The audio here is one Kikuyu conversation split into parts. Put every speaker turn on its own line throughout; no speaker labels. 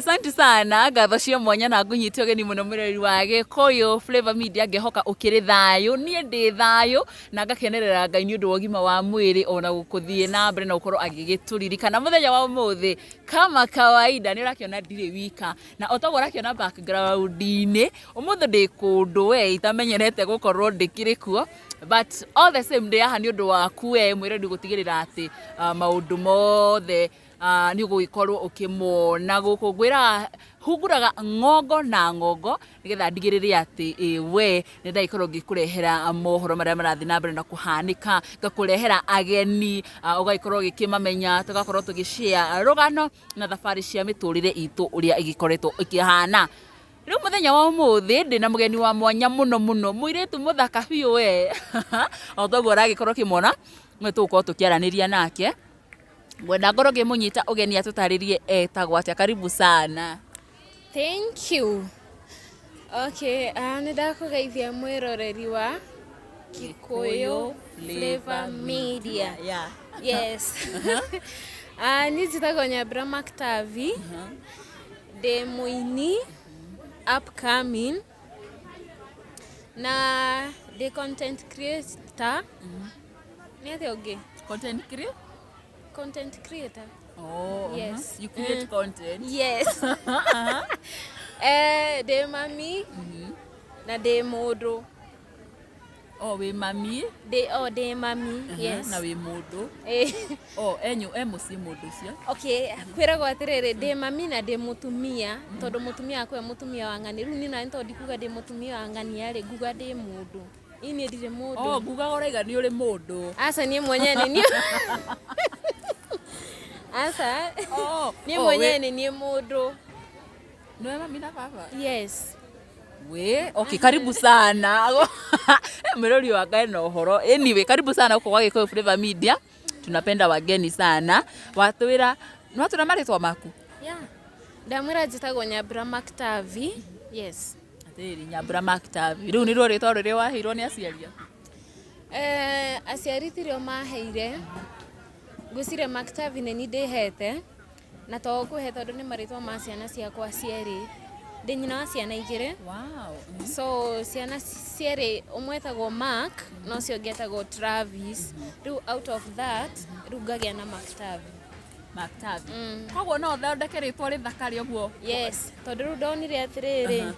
Asante sana, ngatho cia mwanya na ngũnyite ũgeni mũno mwĩroreri wa Gĩkũyũ Flavor Media. Ngehoka ũkĩrĩ thayũ, niĩ ndĩ thayũ na ngakenerera Ngai nĩ ũndũ wa ũgima wa mwĩrĩ ona gũthiĩ na mbere na gũkorwo agĩgĩtũririkana mũthenya wa ũmũthĩ. Kama kawaida nĩ ũrakĩona ndirĩ wika, na o toguo ũrakĩona background-inĩ, ũmũthĩ ndĩ kũndũ we itamenyerete gũkorwo ndĩkĩrĩ kuo, but all the same ndĩ haha nĩ ũndũ waku we mwĩroreri gũtigĩrĩra atĩ maũndũ mothe nĩ ũgũgĩkorwo ũkĩmona gũkũ. Ngwĩraga hunguraga ng'ongo na ng'ongo nĩgetha ndigĩrĩre atĩ ĩ we nĩ ndagĩkorwo ngĩkũrehera mohoro marĩa marathiĩ na mbere na kũhanĩka, ngakũrehera ageni, ũgagĩkorwo ũgĩkĩmamenya, tũgakorwo tũgĩ share rũgano na thabarĩ cia mĩtũrĩre itũ ũrĩa ĩgĩkoretwo ĩkĩhana. Rĩu mũthenya wa ũmũthĩ ndĩna mũgeni wa mwanya mũno mũno, mũirĩtu mũthaka biũ we o toguo ũragĩkorwo ũkĩmuona, nĩwe tũgũkorwo tũkĩaranĩria nake. Ngwenda ngorwo ngĩmũnyita ũgeni atũtarĩrie etagwo atĩa. Karibu sana.
Thank you. Okay, nĩ ndakũgeithia mwĩroreri wa Kikuyu Flavor Media. Yes. Niĩ njĩtagwo Nyambura Maktavi. Ndĩ mũini upcoming na ndĩ content creator. Nĩ atĩa ũngĩ?
Content creator?
Content creator.
Oh,
Yes.
You create content.
Yes. Ndĩ mami na ndĩ mũndũ.
Oh, wĩ mami.
Ndĩ oh, ndĩ mami. Yes.
Na wĩ mũndũ. Oh, enyu e mũciĩ mũndũ ũcio.
Okay, kwĩragwo atĩrĩrĩ, ndĩ mami na ndĩ mũtumia, tondũ mũtumia akwa e mũtumia wa ng'ani. Rĩu niĩ nani tondũ ndikuga ndĩ mũtumia wa ng'ania rĩ, nguga ndĩ mũndũ. Ĩ niĩ ndirĩ mũndũ.
Oh, ngugaga ũraiga nĩ ũrĩ mũndũ.
Aca, niĩ mwenyewe nĩ niĩ. Aca.
Oh,
Niĩ
oh,
mwenyewe nĩ niĩ mũndũ.
Nĩwe mami na baba?
Yes.
We, okay, karibu sana. Mwĩrori wa Ngai na ũhoro. Anyway, karibu sana huko kwa Gĩkũyũ Flavor Media. Tunapenda wageni sana. Watwĩra, nĩ watwĩra marĩtwa maku?
Yeah. Ndamwĩra njĩtagwo Nyambura Maktavi. Yes.
Atĩrĩrĩ, Nyambura Maktavi. Rĩu nĩrĩo rĩtwa rĩrĩa waheirwo nĩ aciari aku?
Aciari tirio maheire. Ngwĩciria Maktavi nĩ niĩ ndĩhete. Na to ngũhe tondũ nĩ marĩtwa ma ciana ciakwa cierĩ. Ndĩ nyina wa ciana igĩrĩ. So ciana cierĩ, ũmwe etagwo Mark na ũcio ũngĩ etagwo Travis. Rĩu out of that rĩu ngagĩa na Maktavi.
Maktavi. Koguo no ũthondeke rĩtwa rĩthaka ũguo?
Yes, tondũ rĩu ndonire atĩrĩrĩ,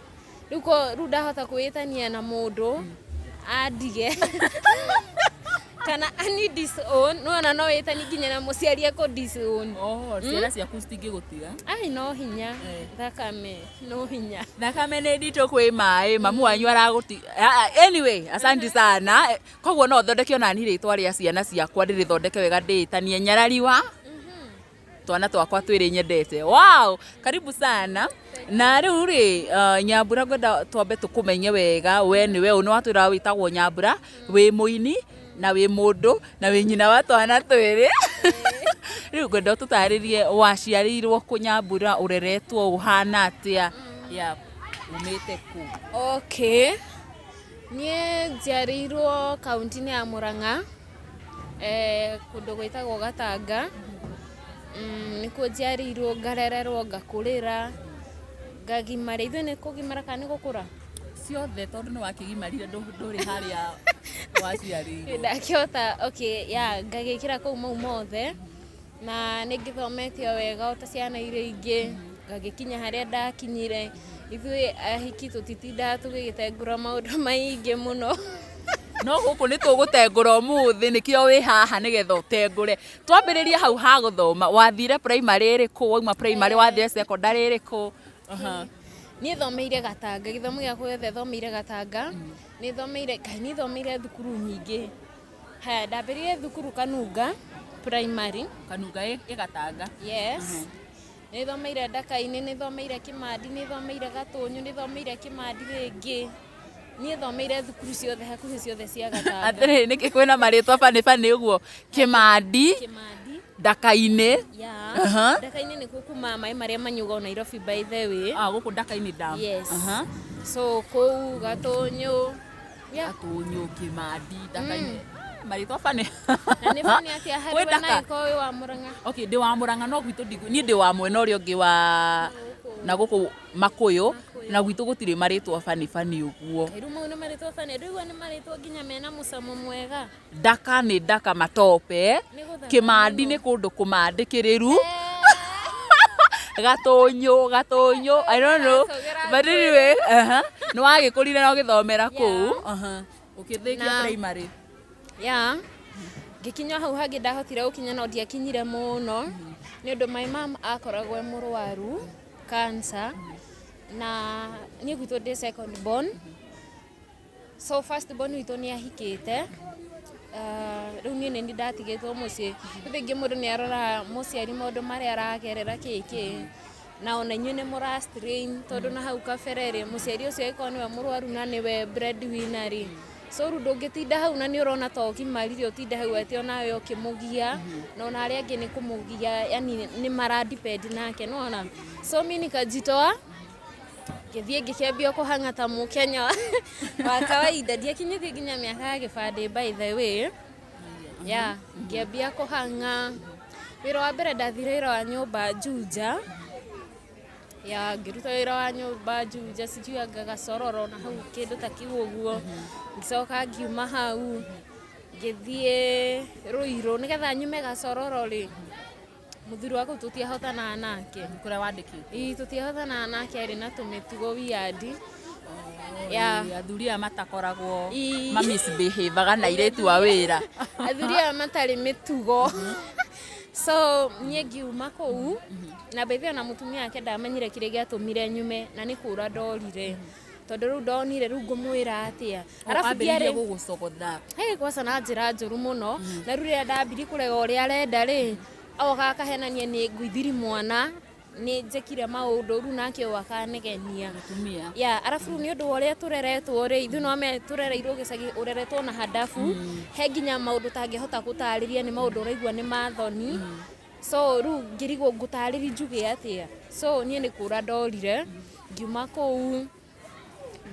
rĩu rĩu ndahota kwĩĩtania na mũndũ andige kana ani disown, nĩwona no wĩtanie nginya na mũciari akũ disown.
Oh, ciana ciaku citingĩgũtiga.
Ai, no hinya. Thakame no hinya.
Thakame nĩ nditũ kwĩ maĩ, mamu wanyu aragũti. Anyway, asante sana. Koguo no thondeke ona niĩ rĩtwa rĩa ciana ciakwa, ndĩrĩthondeke wega, ndĩĩtanie nyarari wa twana twakwa twĩrĩ nyendete. Wow, karibu sana. Na rĩu rĩ, Nyambura, ngwenda twambe tũkũmenye wega, we nĩwe ũ? Nĩ watwĩra wĩtagwo Nyambura, wĩ mũini na wĩ mũndũ na wĩ nyina wa twana twĩrĩ. Rĩu ngwenda ũtũtarĩrie waciarĩirwo kũ Nyambura, ũreretwo ũhana atĩa, yeah, umĩte kũ?
Okay. Niĩ njiarĩirwo kaũntĩ-inĩ ya Mũrang'a, kũndũ gwĩtagwo Gatanga. Nĩkuo njiarĩirwo, ngarererwo, ngakũrĩra, ngagimara. Ithuĩ nĩ kũgimara kana nĩ gũkũra?
Ciothe, tondũ nĩ wakĩgimarire, ndũrĩ harĩa waciarĩirwo.
Ndakĩhota, okay, yeah, ngagĩkĩra kũu mau mothe, na nĩ ngĩthomete o wega o ta ciana iria ingĩ, ngagĩkinya harĩa ndakinyire. Ithuĩ ahiki tũtitindaga tũgĩgĩtengũra maũndũ maingĩ mũno.
No gũkũ nĩ tũgũtengũra ũmũthĩ, nĩkĩo wĩ haha nĩgetha ũtengũre. Twambĩrĩrie hau ha gũthoma, wathire primary ĩrĩkũ? Wauma primary wathire secondary ĩrĩkũ? Aha.
Niĩ thomeire Gatanga, gĩthomo gĩakwa gĩothe thomeire Gatanga. Nĩ thomeire, Ngai, nĩ thomeire thukuru nyingĩ. Haya, ndambĩrĩirie thukuru Kanunga Primary.
Kanunga ĩ Gatanga?
Yes. Nĩ thomeire Ndaka-inĩ, nĩ thomeire Kĩmandi, nĩ thomeire Gatũnyũ, nĩ thomeire Kĩmandi rĩngĩ. Niĩ thomeire thukuru ciothe, hakuhĩ ciothe cia Gatanga.
Atĩrĩrĩ, nĩkĩ kwĩna marĩtwa bani bani ũguo? Kĩmandi,
Kĩmandi.
Ndaka-inĩ.
Yeah. Ndaka-inĩ nĩkuo kumaga maĩ marĩa manyuagwo Nairobi, by the way.
Ah, gũkũ Ndaka-inĩ dam.
Yes. So kũu Gatũnyũ. Yeah.
Gatũnyũ, Kĩmandi, Ndaka-inĩ. Ah, marĩtwa bani.
Na nĩ bani atĩa harĩ
Kwĩ
we
Ndaka?
na ĩkorwo wĩ wa Mũrang'a?
Okay, ndĩ wa Mũrang'a, no gwitũ niĩ ndĩ wa mwena ũrĩa ũngĩ wa
Gũkũ.
Na gũkũ Makũyũ, na gwitũ gũtirĩ marĩtwa bani bani ũguo.
Rĩu mau nĩ marĩtwa bani, ndũigua nĩ marĩtwa nginya mena mũcamo mwega.
Ndaka nĩ ndaka matope.
Nĩ gũthaka
Kĩmandi
mũno.
nĩ kũndũ kũmandĩkĩrĩru. Gatũnyũ, gatũnyũ, I don't know.
Cogera.
But anyway, nĩ wagĩkũrire na ũgĩthomera kũu. Ũkĩthĩkia primary.
Ya, ngĩkinya hau hangĩ ndahotire gũkinya, no ndiakinyire mũno nĩ ũndũ my mom akoragwo e mũrwaru cancer, na niĩ gwitũ ndĩ second born, so first born witũ nĩ ahikĩte. Rĩu niĩ nĩ ndatigĩtwo mũciĩ. Rĩu rĩngĩ mũndũ nĩ aroraga mũciari, maũndũ marĩa aragerera, kĩ na ona inyuĩ nĩ mũra strain, tondũ na hau kabere rĩ, mũciari ũcio angĩkorwo nĩwe mũrwaru na nĩwe breadwinner rĩ, so rĩu ndũngĩtinda hau na nĩ ũrona ta ũgimarire ũtinde hau atĩ onawe ũkĩmũgia, na ona arĩa angĩ nĩ kũmũgia, yani nĩ mara depend nake, nĩwona. So mi nikajitoa, ngĩthiĩ ngĩkĩambia kũhang'a ta mũkenya wa kawaida. Ndiakinyĩtie nginya mĩaka ya gĩbandĩ, by the way. Yeah, ngĩambia kũhang'a. Wĩra wa mbere ndathire wĩra wa nyũmba Juja. Ya, ngĩruta wĩra wa nyũmba Juja, sijui anga Gacororo na hau, kĩndũ ta kĩu ũguo. Ngĩcoka ngiuma hau, ngĩthiĩ Rũirũ. Nĩgetha nyume Gacororo rĩ, mũthuri wa kũu tũtiahotanaga nake.
Kũrĩa wandĩkĩtwo?
Ii, tũtiahotanaga nake, arĩ na tũmĩtugo weird. Yeah.
Athuri aya matakoragwo
Ii.
ma misbehaveaga na airĩtu a wĩra.
Athuri aya matarĩ mĩtugo. So niĩ ngiuma kũu, na by the way, ona mũtumia wake ndamenyire kĩrĩa gĩatũmire nyume, na nĩ kũra ndorire, tondũ rĩu ndonire rĩu ngũmwĩra atĩa? Arabu
Ambĩrĩirie
ndiarĩ
gũgũcogotha?
Hey, kwaca na njĩra njũru mũno. Na rĩu rĩrĩa ndambirie kũrega ũrĩa arenda rĩ, oka akahenania nĩ ngũithiri mwana, nĩ njĩkire maũndũ, rĩu nake ũyũ akanegenia.
Mũtumia.
Ya, arabu rĩu nĩ ũndũ wa ũrĩa tũreretwo rĩ, ithuĩ no me tũrereirwo gĩcagi, ũreretwo na handabu, he nginya maũndũ ũtangĩhota gũtarĩria, nĩ maũndũ ũraigua nĩ mathoni. So rĩu ngĩrigwo ngũtarĩri njuge atĩa. So niĩ nĩ kũra ndorire, ngiuma kũu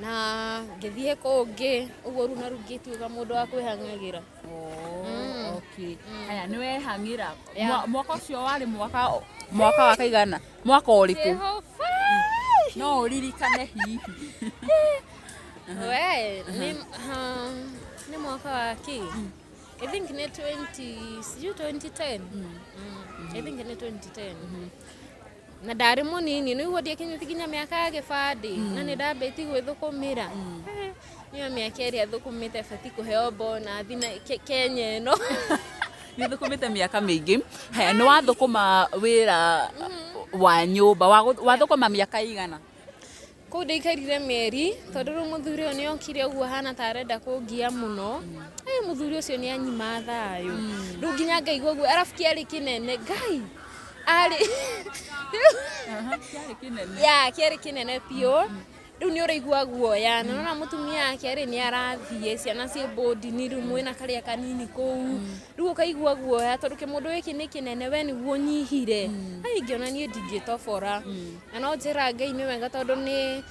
na ngĩthiĩ kũngĩ ũguo. Rĩu na rĩu ngĩtuĩka mũndũ wa kwĩhang'agĩra.
Oh, okay. Haya, nĩ wehang'ĩra.
Yeah.
Mwaka ũcio warĩ mwaka wa kaigana, mwaka ũrĩkũ?
Jehova!
No ũririkane hihi?
We, nĩ mwaka wa kĩ? I think nĩ 20, sijui 2010. I think nĩ 2010. Na ndarĩ mũnini, nĩguo ndiakinyĩtie nginya mĩaka ya gĩbandĩ, na nĩ ndambĩtie gwĩthũkũmĩra. Nĩyo mĩaka ĩrĩa thũkũmĩte bati kũheo bonathi na Kenya ĩno.
Nĩ thũkũmĩte mĩaka mĩingĩ. Haya, nĩ wathũkũma wĩra wa nyũmba, wathũkũma mĩaka igana?
Kũu ndaikarire mĩeri, tondũ rĩu mũthuri ũyũ nĩ okire ũguo ahana ta arenda kũngia mũno. Ĩ, mũthuri ũcio nĩ anyima thayũ, rĩu nginya ngaigua guo. Arabu kĩarĩ kĩnene, ngai arĩ
Kĩarĩ kĩnene.
Ya, kĩarĩ kĩnene biũ. Rĩu nĩ ũraigua guoya, na nona mũtumia wake rĩ, nĩ arathiĩ, ciana ciĩ bondini, rĩu mwĩna karĩa kanini kũu, rĩu ũkaigua guoya tondũ kĩmũndũ gĩkĩ nĩ kĩnene, we nĩguo ũnyihire. Ai, ngĩona niĩ ndingĩtobora, na no njĩra Ngai nĩ wega, tondũ nĩ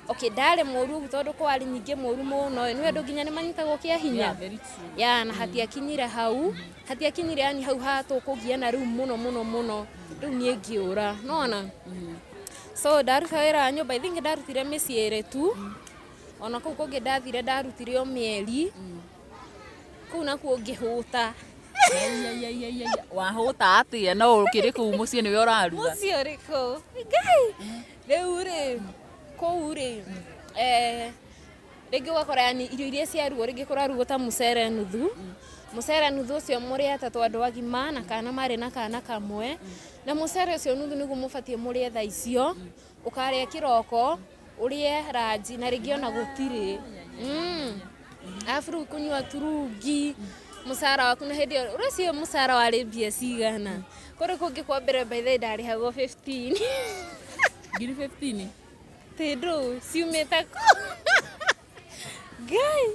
okay, ndarĩ mũru ũguo, tondũ kwarĩ nyingĩ mũru mũno, nĩ andũ nginya nĩ manyitagwo kĩa hinya.
Yeah, very true.
Ya, na hatiakinyire hau, hatiakinyire yani hau hatũkũgiana rĩu mũno mũno mũno. Rĩu niĩ ngĩũra, nona. So ndaruta wĩra wa nyũmba, I think ndarutire mĩciĩ ĩrĩ tu. Ona kũu kũngĩ ndathire ndarutire o mĩeri, kũu nakuo ngĩhũta.
Ai, ai, ai, ai, ai. Wahũta atĩa no ũkĩrĩ kũu mũciĩ nĩwe ũraruga?
Mũciĩ ũrĩkũ? Ngai, rĩu rĩ, kũu rĩ, rĩngĩ ũgakora yani irio iria ciarugwo, rĩngĩ kũrarugwo ta mũcere nuthu, mũcere nuthu ũcio mũrĩ atatũ, andũ agima na kana, marĩ na kana kamwe, na mũcere ũcio nuthu nĩguo mũbatiĩ mũrĩe thaa icio, ũkarĩa kĩroko, ũrĩe ranji, na rĩngĩ ona gũtirĩ. Arabu rĩu kũnyua turungi, mũcara waku na hĩndĩ ĩyo ũreciria mũcara warĩ mbia cigana? Kũrĩ kũngĩ kwa mbere, by the way, ndarĩhagwo 15.
Ngiri 15?
Tĩndũ ciumĩte kũ? Ngai.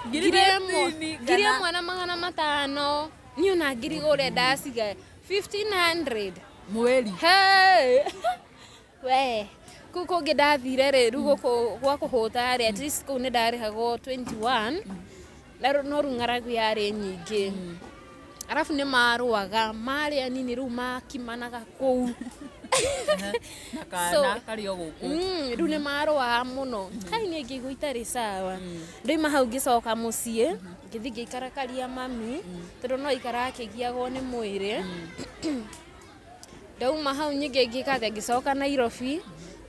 Ngiri
1000.
15?
Ngiri ĩmwe na 500. Niĩ ona ngiri ũrĩa ndaciga 1500.
Mweri?
Hey! We, kũu kũngĩ ndathire rĩ, rĩu gũkũ gwa kũhũta rĩ, at least kũu nĩ ndarĩhagwo 21, na no rĩu ng'aragu yarĩ nyingĩ. Arabu nĩ marũaga, marĩ anini, rĩu makimanaga kũu.
Na kana karĩ o gũkũ.
Rĩu nĩ marũaga mũno. Kai niĩ ngĩigua itarĩ sawa. Ndoima hau ngĩcoka mũciĩ, ngĩthiĩ ngĩikara karia mami, tondũ no aikaraga akĩgiagwo nĩ mwĩrĩ. Ndauma hau ningĩ ngĩka atĩa, ngĩcoka Nairobi,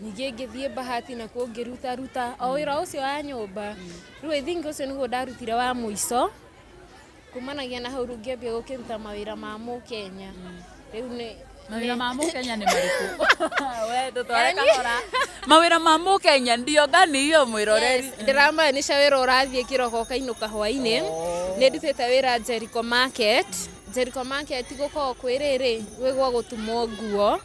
ningĩ ngĩthiĩ Bahati nakuo ngĩruta ruta o wĩra ũcio wa nyũmba. Rĩu I think ũcio nĩguo ndarutire wa mũico, kumanagia na hau rĩu ngĩambia gũkĩruta mawĩra ma mũkenya. Rĩu nĩ
Mawĩra ma mũkenya nĩ marĩkũ? We tũtware kahora. Mawĩra ma mũkenya ndio gani hiyo mwĩroreri?
Yes, ndĩramaanisha wĩra ũrathiĩ kĩroko ũkainũka hwainĩ. Nĩ ndutĩte wĩra Jericho Market. Jericho Market gũkoragwo kwĩ rĩrĩ, gwĩ gwa gũtumwo nguo.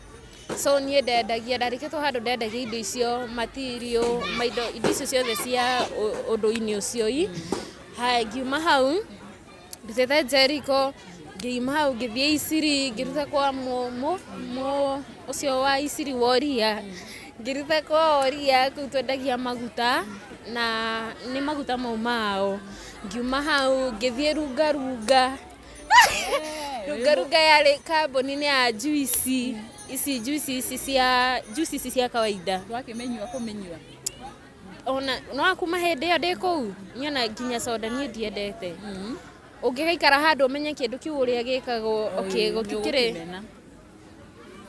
So niĩ ndendagia, ndarĩkĩtwo handũ ndendagia indo icio, material, maindo, indo icio ciothe cia ũndũ-inĩ ũcio i. Haya ngiuma hau, ndutĩte Jericho, ngiuma hau ngĩthiĩ Isiri, ngĩruta kwa ũcio wa Isiri Woria, ngĩruta kwa Woria kũu twendagia maguta, na nĩ maguta mau mao. Ngiuma hau ngĩthiĩ Runga Runga, Runga Runga yarĩ kambuni-inĩ ya juici, ici juici ici cia juici ici cia kawaida.
Ndwakĩmĩnyua kũmĩnyua?
Ona no kuma hĩndĩ ĩyo ndĩ kũu, niĩ ona nginya soda niĩ ndiendete. Ũngĩgaikara handũ ũmenye kĩndũ kĩu ũrĩa gĩkagwo, okay, gũtikĩrĩ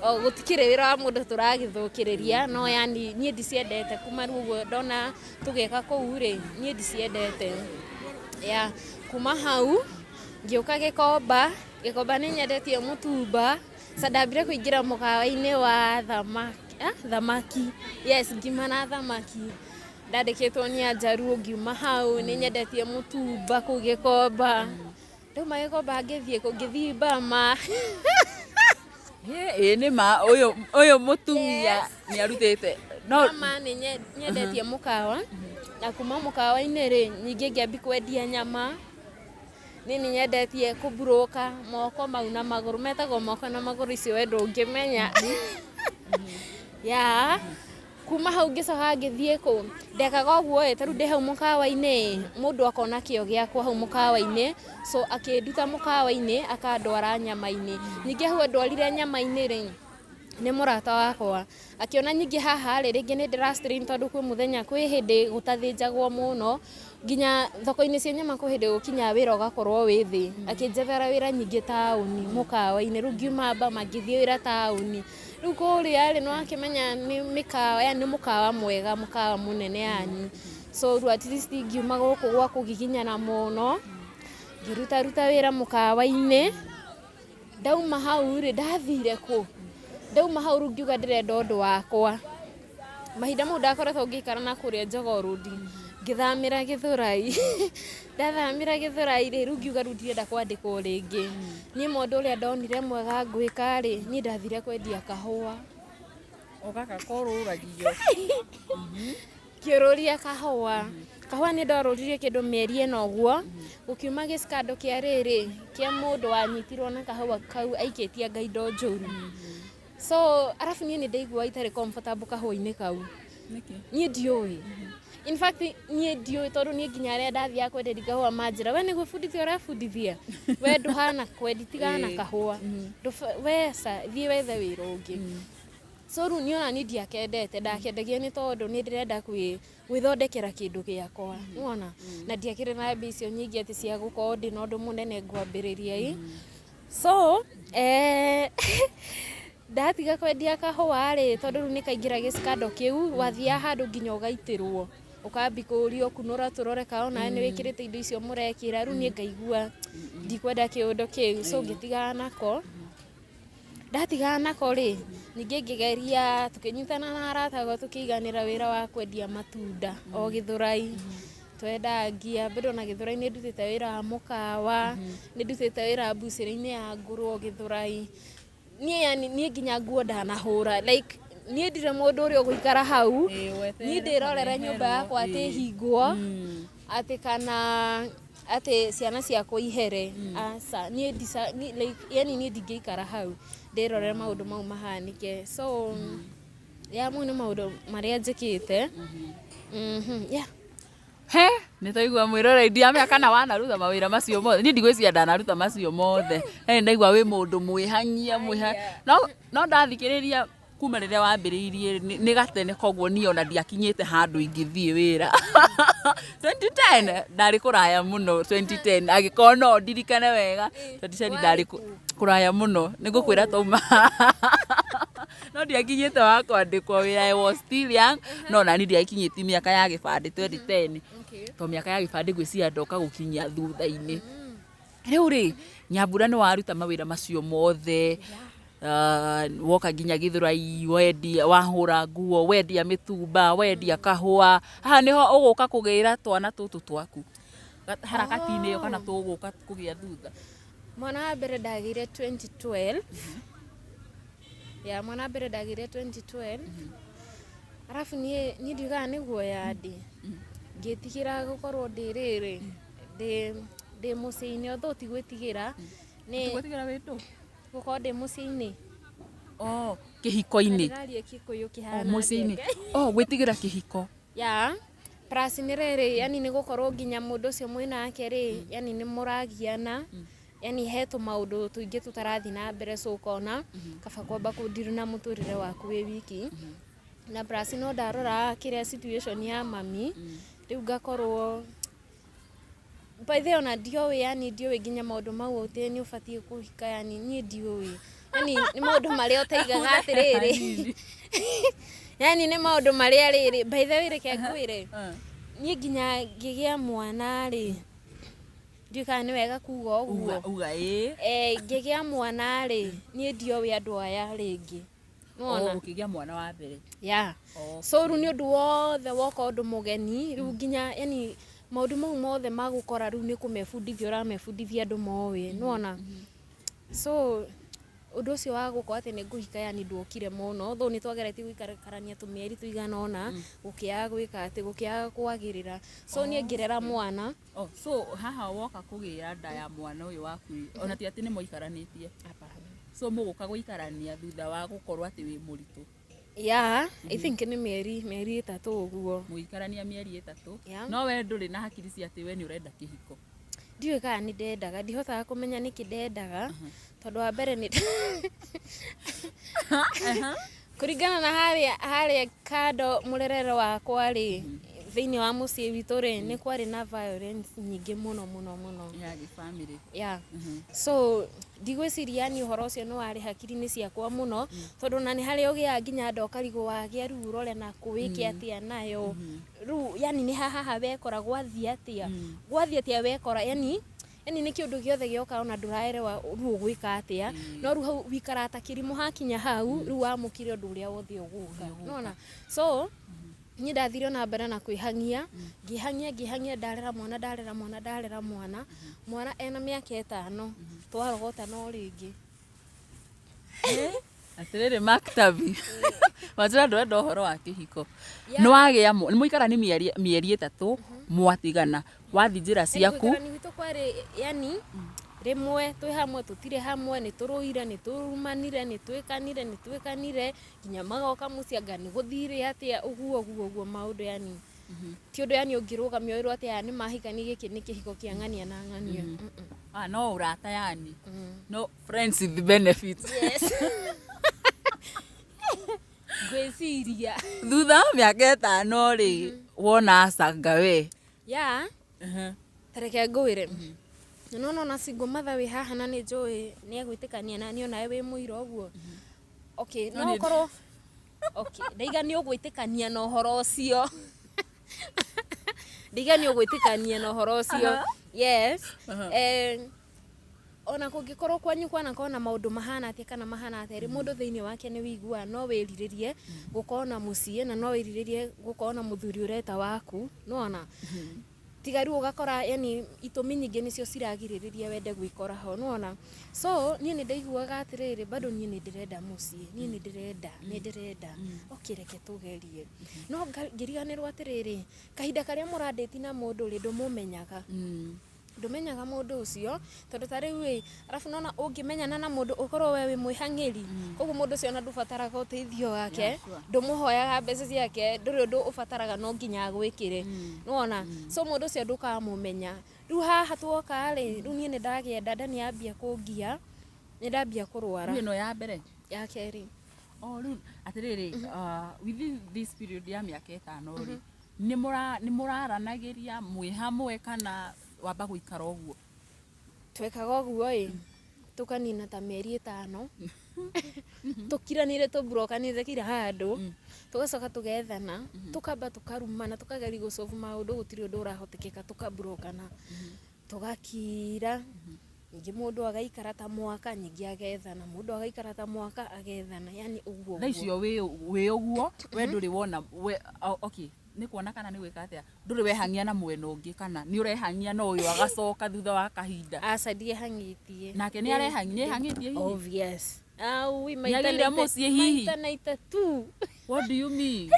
o gũtikĩrĩ wĩra wa mũndũ tũragĩthũkĩrĩria, no yani niĩ ndiciendete kuma rĩu ũguo ndona tũgĩka kũu rĩ, niĩ ndiciendete. Yeah, kuma hau ngĩũka Gĩkomba, Gĩkomba nĩ nyendetie mũtumba, sa ndambire kũingĩra mũkawa-inĩ wa thamaki, thamaki, yes ngima na thamaki, ndandĩkĩtwo nĩ Anjaruo ngiuma hau, nĩ nyendetie mũtumba kũu Gĩkomba, ndauma Gĩkomba ngĩthiĩ kũ, ngĩthiĩ Bama.
Ĩĩ nĩ ma ũyũ ũyũ mũtumia nĩ arutĩte
no Bama nĩ nyendetie mũkawa, na kuma mũkawa-inĩ rĩ, ningĩ ngĩambia kwendia nyama, niĩ nĩ nyendetie kũmburũka moko mau na magũrũ, metagwo moko na magũrũ icio we ndũngĩmenya. Yeah, kuma hau ngĩcoka ngĩthiĩ kũ, ndekaga ũguo ĩ, ta rĩu ndĩ hau mũkawa-inĩ ĩ, mũndũ akona kĩo gĩakwa hau mũkawa-inĩ, so akĩnduta mũkawa-inĩ akandwara nyama-inĩ. Ningĩ hau andwarire nyama-inĩ rĩ, nĩ mũrata wakwa, akĩona ningĩ haha rĩ, rĩngĩ nĩ ndĩra strain tondũ kwĩ mũthenya, kwĩ hĩndĩ gũtathĩnjagwo mũno, nginya thoko-inĩ cia nyama kwĩ hĩndĩ gũkinyaga wĩra ũgakorwo wĩ thĩ, akĩnjethera wĩra nyingĩ taũni mũkawa-inĩ, rĩu ngiuma Bama ngĩthiĩ wĩra taũni. Rĩu kũrĩa rĩ, nĩ wakĩmenya nĩ mĩkawa yani nĩ mũkawa mwega, mũkawa mũnene yani. So rĩu at least ngiuma gũkũ gwa kũgiginyana mũno, ngĩrutaruta wĩra mũkawa-inĩ, ndauma hau rĩ, ndathire kũ? Ndauma hau rĩu ngiuga ndĩrenda ũndũ wakwa. Mahinda mau ndakoretwo ngĩikara na kũrĩa Jogoo Road, ngĩthamĩra Gĩthũrai. Ndathamĩra Gĩthũrai rĩ, rĩu ngiuga rĩu ndirenda kwandĩkwo rĩngĩ. Niĩ mũndũ ũrĩa ndonire mwega ngwĩka rĩ, niĩ ndathire kwendia kahũa.
O gaka korũragio.
Ngĩũrũria kahũa. Kahũa nĩ ndorũririe kĩndũ mĩeri ĩna ũguo, gũkiuma gĩcikando kĩa rĩrĩ, kĩa mũndũ wanyitirwo na kahũa kau aikĩtie anga indo njũru. So arabu niĩ nĩ ndaiguaga itarĩ comfortable kahũa-inĩ kau.
Nĩkĩ?
Niĩ ndiũĩ. In fact niĩ ndiũĩ tondũ niĩ nginya arĩa ndathiaga kwenderia kahũa manjĩra we nĩ gwĩbundithia ũrebundithia, we ndũhana kwendi tigana na kahũa, we ca thiĩ wethe wĩra ũngĩ. So rĩu niĩ ona niĩ ndiakendete, ndakendagia nĩ tondũ nĩ ndĩrenda gwĩthondekera kĩndũ gĩakwa, nĩwona? Na ndiakĩrĩ na mbia icio nyingĩ atĩ cia gũkorwo ndĩna ũndũ mũnene ngwambĩrĩria ĩ. So ndatiga kwendia kahũa rĩ, tondũ rĩu nĩ kaingĩra gĩcikando kĩu, wathiaga handũ nginya ũgaitĩrwo, ũkambi kũrio kunũra tũrore kana onawe nĩ wĩkĩrĩte indo icio mũrekĩra, rĩu niĩ ngaigua ndikwenda kĩũndũ kĩu, so ngĩtigana nako. Ndatigana nako rĩ, ningĩ ngĩgeria tũkĩnyitana na arata akwa tũkĩiganĩra wĩra wa kwendia matunda o Gĩthũrai. Twendagia, bado ona Gĩthũrai nĩ ndutĩte wĩra wa mũkawa, nĩ ndutĩte wĩra mbucĩrĩ-inĩ ya ngũrwe o Gĩthũrai. Niĩ yani niĩ nginya nguo ndanahũra like niĩ ndirĩ mũndũ ũrĩa ũgũikara hau, niĩ ndĩrorere nyũmba yakwa atĩ ĩhingwo, atĩ kana atĩ ciana ciakwa ihere, aca. Niĩ ndica like yani niĩ ndingĩikara hau ndĩrorere maũndũ mau mahanĩke. So yeah mau nĩ maũndũ marĩa njĩkĩte. Yeah.
He, nĩ twaigua mwĩroreri ndiramenya kana wanaruta mawĩra macio mothe. Niĩ ndigwĩciria ndanaruta macio mothe. He ndaigua wĩ mũndũ mwĩhang'ia mwĩha. No no ndathikĩrĩria Kuma rĩrĩa wambĩrĩirie nĩ gatene, koguo niĩ ona ndiakinyĩte handũ ingĩthiĩ wĩra 2010, ndarĩ kũraya mũno 2010, angĩkorwo no ndirikane wega 2010 ndarĩ kũraya mũno. Nĩ ngũkwĩra tauma no ndiakinyĩte wa kwandĩkwo wĩra. I was still young, no nani ndiakinyĩtie mĩaka ya gĩbandĩ 2010, to mĩaka ya gĩbandĩ ngwĩciria ndoka gũkinyia thutha-inĩ. Rĩu rĩ, Nyambura, nĩ waruta mawĩra macio mothe, woka nginya Gĩthũrai, wendia, wahũra nguo, wendia mĩtumba, wendia kahũa, haha nĩho ũgũka kũgĩra twana tũtũ twaku harakati-inĩ ĩyo, kana tũgũka kũgĩa thutha?
Mwana wa mbere ndagĩire 2012. Ya, mwana wa mbere ndagĩire 2012, arabu niĩ ndiugaga nĩ guoya ndĩ ngĩtigĩra gũkorwo ndĩ rĩrĩ ndĩ mũciĩ-inĩ, although ti gwĩtigĩra nĩ
Gwĩtigĩra wĩndũ
gũkorwo ndĩ mũciĩ-inĩ.
Oh, kĩhiko-inĩ.
Ndĩraria Gĩkũyũ kĩhana
Mũciĩ-inĩ.
ngenge.
Oh, gwĩtigĩra kĩhiko.
Ya, plus nĩ rĩrĩ, yani nĩ gũkorwo nginya mũndũ ũcio mwĩnake rĩ, yani nĩ mũragiana, yani he tũmaũndũ tũingĩ tũtarathiĩ na mbere, so ũkona kaba kwamba kũndiru na mũtũrĩre waku wĩ wiki. Na plus no ndarora kĩrĩa situation ya mami rĩu, ngakorwo by the way ona ndiũĩ, yani ndiũĩ nginya maũndũ mau atĩ nĩ ũbatiĩ kũhika, yani niĩ ndiũĩ, yani nĩ maũndũ marĩa ũtaigaga atĩrĩrĩ, yani nĩ maũndũ marĩa rĩrĩ, by the way, reke ngwĩre, niĩ nginya ngĩgĩa mwana rĩ, ndiũĩ kana nĩ wega kuga ũguo.
Uga, uga ĩĩ.
Ngĩgĩa mwana rĩ, niĩ ndioĩ andũ aya rĩngĩ.
Oh, ũkĩgĩa mwana wa mbere.
Yeah. So rĩu nĩ ũndũ wothe woka ũndũ mũgeni rĩu, nginya yani maũndũ mau mothe magũkora rĩu nĩ kũmebundithia ũramebundithia andũ moĩ, nĩwona? So ũndũ ũcio wa gũkorwo atĩ nĩ ngũhika, yani nduokire mũno, though nĩ twageretie gũikarania tũmĩeri tũigana ũna, gũkĩaga gwĩka atĩ gũkĩaga kwagĩrĩra, so niĩ ngĩrera mwana.
Oh, so haha woka kũgĩra nda ya mwana ũyũ waku rĩ, ona ti atĩ nĩ mũikaranĩtie? So mũgũka gũikarania thutha wa gũkorwo atĩ wĩ mũritũ?
Yeah, I think nĩ mĩeri 3 ũguo.
Mũgĩikarania mĩeri 3.
Yeah.
No we ndũrĩ na hakiri cia atĩ we nĩ ũrenda kĩhiko?
Ndiũĩ kana nĩ ndendaga, ndihotaga kũmenya nĩkĩ ndendaga, tondũ wa mbere nĩ kũringana na harĩa kando mũrerere wakwa rĩ, thĩinĩ wa mũciĩ witũ rĩ, nĩ kwarĩ na violence nyingĩ mũno mũno mũno.
Ya gĩbamĩrĩ.
Yeah. So ndigwĩciria yani ũhoro ũcio nĩ warĩ hakiri-inĩ ciakwa mũno, tondũ na nĩ harĩa ũgĩaga nginya nda ũkarigwo wagĩa rĩu ũrore na kũ wĩke atĩa nayo rĩu, yani nĩ hahaha wekora gwathiĩ atĩa wekora, yani nĩ kĩũndũ gĩothe gĩoka ona ndũraerewa rĩu ũgwĩka atĩa, no rĩu hau wikaraga ta kĩrimũ, hakinya hau rĩu wamũkire ũndũ ũrĩa wothe ũgũka, nĩwona? So niĩ ndathire ona mbere na kwĩhang'ia, ngĩhang'ia, ngĩhang'ia, ndarera mwana, ndarera mwana, ndarera mwana, mwana ena mĩaka 5 twarogotana o rĩngĩ.
Atĩrĩrĩ, Maktabi, wanjĩra ndũrenda ũhoro wa kĩhiko. Nĩ wagĩa nĩ mũikara nĩ mĩeri 3, mwatigana, wathi njĩra ciaku.
Gũikarania gwitũ kwarĩ yani rĩmwe twĩ hamwe, tũtirĩ hamwe, nĩ tũrũire, nĩ tũrumanire, nĩ twĩkanire, nĩ twĩkanire, nginya magoka mũciĩ anga nĩ gũthire atĩa, ũguo ũguo ũguo maũndũ, yani ti ũndũ yani ũngĩrũgamia wĩrwo atĩ aya nĩ mahikania, gĩkĩ nĩ kĩhiko kĩa ng'ania na ng'ania.
Ah, no ũrata, yani no friends with benefits.
Yes, ngwĩciria.
Thutha wa mĩaka 5 rĩ, wona acanga we?
Ya, tareke ngwĩre, nĩwona ona single mother wĩ haha, na nĩ njũĩ nĩ egwĩtĩkania na niĩ onawe wĩ mũira ũguo, okay, no ũkorwo okay, ndaiga nĩ ũgwĩtĩkania na ũhoro ũcio, ndaiga nĩ ũgwĩtĩkania na ũhoro ũcio, yes. Ona kũngĩkorwo kwanyu kwanakorwo na maũndũ mahana atĩa kana mahana atĩa rĩ, mũndũ thĩinĩ wake nĩ wĩiguaga no wĩrirĩrie gũkorwo na mũciĩ na no wĩrirĩrie gũkorwo na mũthuri ũreta waku, nĩwona? Tiga rĩu ũgakora yani itũmi nyingĩ nĩcio ciragirĩrĩria wende gwĩkora ho, nĩwona? So niĩ nĩ ndaiguaga atĩrĩrĩ, bado niĩ nĩ ndĩrenda mũciĩ, niĩ nĩ ndĩrenda, okay, reke tũgerie. No ngĩriganĩrwo atĩrĩrĩ, kahinda karĩa mũrandĩti na mũndũ rĩ, ndũmũmenyaga, ndũmenyaga mũndũ ũcio, tondũ ta rĩu ĩ, arabu nona ũngĩmenyana na mũndũ ũkorwo we wĩ mwĩhang'ĩri, koguo mũndũ ũcio ona ndũbataraga ũteithio wake.
Yeah, sure.
Ndũmũhoyaga mbeca ciake, ndũrĩ ũndũ ũbataraga no nginya agwĩkĩre, nĩwona? So mũndũ ũcio ndũkamũmenya. Rĩu haha tuoka rĩ, rĩu niĩ nĩ ndagĩa nda, nda nĩ yambia kũngia, nĩ ndambia kũrwara.
Ĩno ya mbere?
Ya kerĩ.
O rĩu atĩrĩrĩ, within this period ya mĩaka 5 rĩ, nĩ mũraranagĩria mwĩ hamwe kana wamba gũikara ũguo?
Twekaga ũguo ĩ, tũkanina ta mĩeri 5 tũkiranĩire, tũburokanĩte kila handũ, tũgacoka tũgethana, tũkamba tũkarumana, tũkageria gũsolve maũndũ, gũtirĩ ũndũ ũrahotekeka, tũkaburokana, tũgakira. Ningĩ mũndũ agaikara ta mwaka, ningĩ agethana, mũndũ agaikara ta mwaka, agethana, yani ũguo.
Thaa icio wĩ ũguo, we ndũrĩ wona we, okay, nĩ kuona kana nĩ gwĩka atĩa, ndũrĩ wehang'ia na mwena ũngĩ kana nĩ ũrehang'ia na ũyũ agacoka thutha wa kahinda?
Aca, ndiehang'ĩtie.
Nake nĩ arehang'ĩtie hihi?
Obvious. Au,
Nĩagĩire mũciĩ hihi?
Maita na itatu.
What do you mean?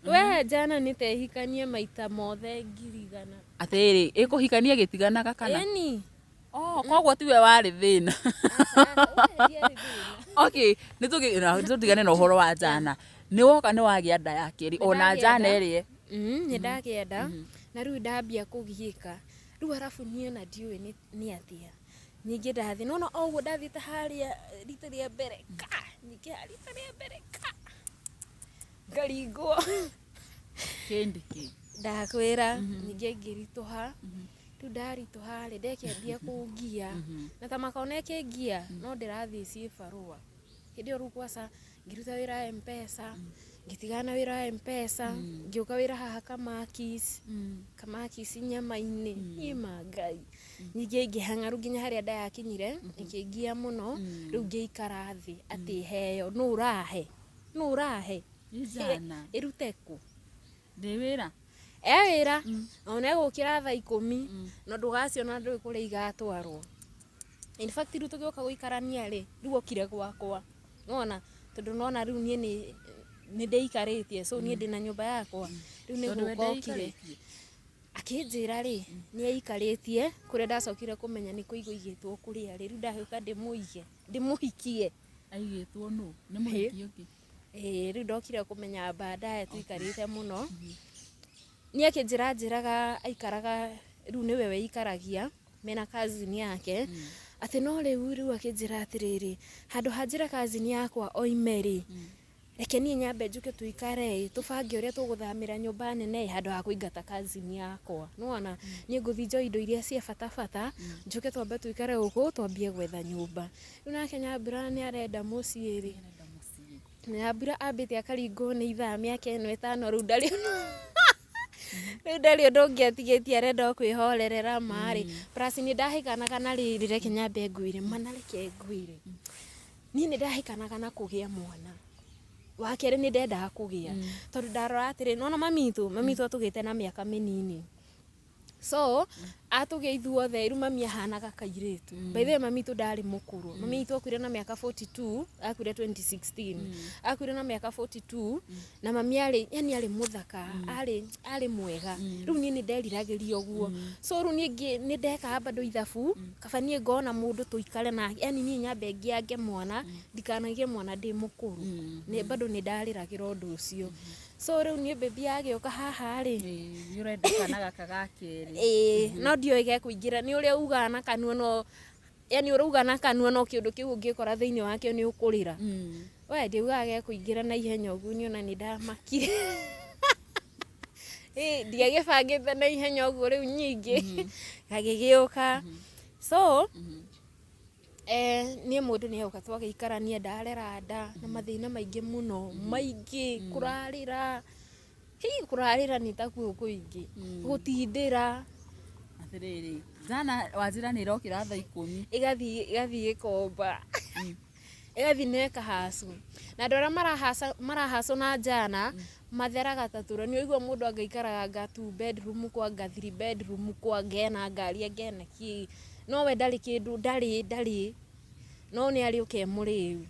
We jana nĩtehikanie maita mothe 100,000.
Atĩrĩrĩ, ĩkũhikania gĩtiganaga kana?
Ĩni.
Oh, koguo tiwe warĩ thĩna.
Ndiarĩ thĩna.
Okay, nĩ tũtigane na ũhoro wa jana. Nĩ woka nĩ wagĩa nda ya kerĩ ona
Nĩndagĩa
jana
nda.
ĩrĩa.
Nĩ ndagĩa nda na rĩu ndambia kũgiĩka rĩu, arabu niĩ ona ndiũĩ nĩ atĩa. Ningĩ ndathiĩ nona o ũguo ndathiĩte harĩa rita rĩa mbere ka, ningĩ rita rĩa mbere ka ngaringwo.
Kĩndĩ kĩ?
Ndakwĩra, ningĩ ngĩritũha. Rĩu ndaritũha rĩ, ndekĩambia kũngia na ta makona ĩkĩngia no ndĩrathiĩ ciĩ barũa. Hĩndĩ ĩyo rĩu kwaca ngĩruta wĩra wa M-Pesa, ngĩtigana na wĩra wa M-Pesa, ngĩũka wĩra haha Kamakis, Kamakis nyama-inĩ, niĩ ma Ngai. Ningĩ ngĩhang'a rĩu nginya harĩa nda yakinyire ĩkĩngia mũno. Rĩu ngĩikara thĩ atĩ heo, nũ ũrahe, nũ ũrahe?
Nĩ jana.
Ĩrute kũ?
Ndĩ wĩra.
E wĩra ona egũkĩra thaa 10 na ndũgaciona, ndũĩ kũrĩa igatwarwo. In fact, rĩu tũgĩũka gũikarania rĩ, rĩu okire gwakwa nona tondũ nona rĩu niĩ nĩ ndĩikarĩtie, so niĩ ndĩna nyũmba yakwa rĩu nĩ
Tondũ we
gũka okire.
ndeikarĩtie.
Akĩnjĩra rĩ nĩ aikarĩtie kũrĩa, ndacokire kũmenya nĩ kũigwo igĩtwo kũrĩa rĩ, rĩu ndagĩũka ndĩmũige, ndĩmũhikie.
Aigĩtwo nũ? Nĩ mũhiki ũngĩ?
Ĩĩ, rĩu ndokire kũmenya baadaye tũikarĩte mũno. Niĩ akĩnjĩra njĩraga aikaraga rĩu nĩwe weikaragia mena cousin yake, atĩ no rĩu akĩnjĩra atĩrĩrĩ, handũ ha njĩra cousin yakwa oime rĩ, reke niĩ nyambe njũke tũikare ĩ, tũbange ũrĩa tũgũthamĩra nyũmba nene ĩ, handũ ha kũingata cousin yakwa. Nĩwona niĩ ngũthiĩ njoe indo iria cia bata bata, njũke twambe tũikare gũkũ, twambie gwetha nyũmba. Rĩu nake Nyambura nĩ arenda mũciĩ rĩ.
Arenda mũciĩ.
Nyambura ambĩte akaringwo nĩ ithaa mĩaka ĩno 5, rĩu ndarĩ ũndũ ũngĩ atigĩtie, arenda o kwĩhorerera marĩ. Plus nĩ ndahĩkanaga na rĩrĩ, reke nyambe ngwĩre mana, reke ngwĩre, niĩ nĩ ndahĩkanaga na kũgĩa mwana wa kerĩ, nĩ ndendaga kũgĩa tondũ ndarora atĩrĩ, nona mami witũ atũgĩte na mĩaka mĩnini, so atũgĩa ithuothe rĩu mami ahanaga kairĩtu. By the way, mami witũ ndarĩ mũkũrũ. Mami witũ akuire na mĩaka 42, akuire 2016, akuire na mĩaka 42, na mami arĩ yani arĩ mũthaka, arĩ mwega. Rĩu niĩ nĩ nderiragĩria ũguo, so rĩu niĩ nĩ ndekaga bado ithabu, kaba niĩ ngona mũndũ tũikare nake, yani niĩ nyambe ngĩange mwana, ndikanagie mwana ndĩ mũkũrũ. Nĩ bado nĩ ndarĩragĩra ũndũ ũcio. So rĩu niĩ baby agĩũka haha rĩ,
Ĩĩ, nĩ ũrenda kana gaka ga kerĩ.
Ĩĩ, no ndiũĩ gekũingĩra nĩ ũrĩa ugaga na kanua, no yani ũrauga na kanua, no kĩũndũ kĩu ũngĩkora thĩinĩ wakĩo nĩ ũkũrĩra. We ndiugaga gekũingĩra na ihenya ũguo, niĩ ona nĩ ndamakire. Ĩ ndiagĩbangĩte na ihenya ũguo, rĩu nyingĩ gagĩgĩũka. So niĩ mũndũ nĩ auka twagĩikarania, ndarera nda na mathĩna maingĩ mũno, maingĩ, kũrarĩra hi, kũrarĩra nĩ takuo kũingĩ, gũtindĩra.
Atĩrĩrĩ, jana wanjĩra nĩ ĩrokĩra thaa 10.
Ĩgathiĩ ĩkomba, ĩgathiĩ na ĩkahacu, na andũ arĩa marahaca marahacwo na njana matheraga ta tũra. Nĩ ũigua mũndũ angaikaraga anga two bedroom kwa anga three bedroom kwa ngena ngari angena kĩ, no we ndarĩ kĩndũ, ndarĩ no nĩ arĩ ũke mũrĩu.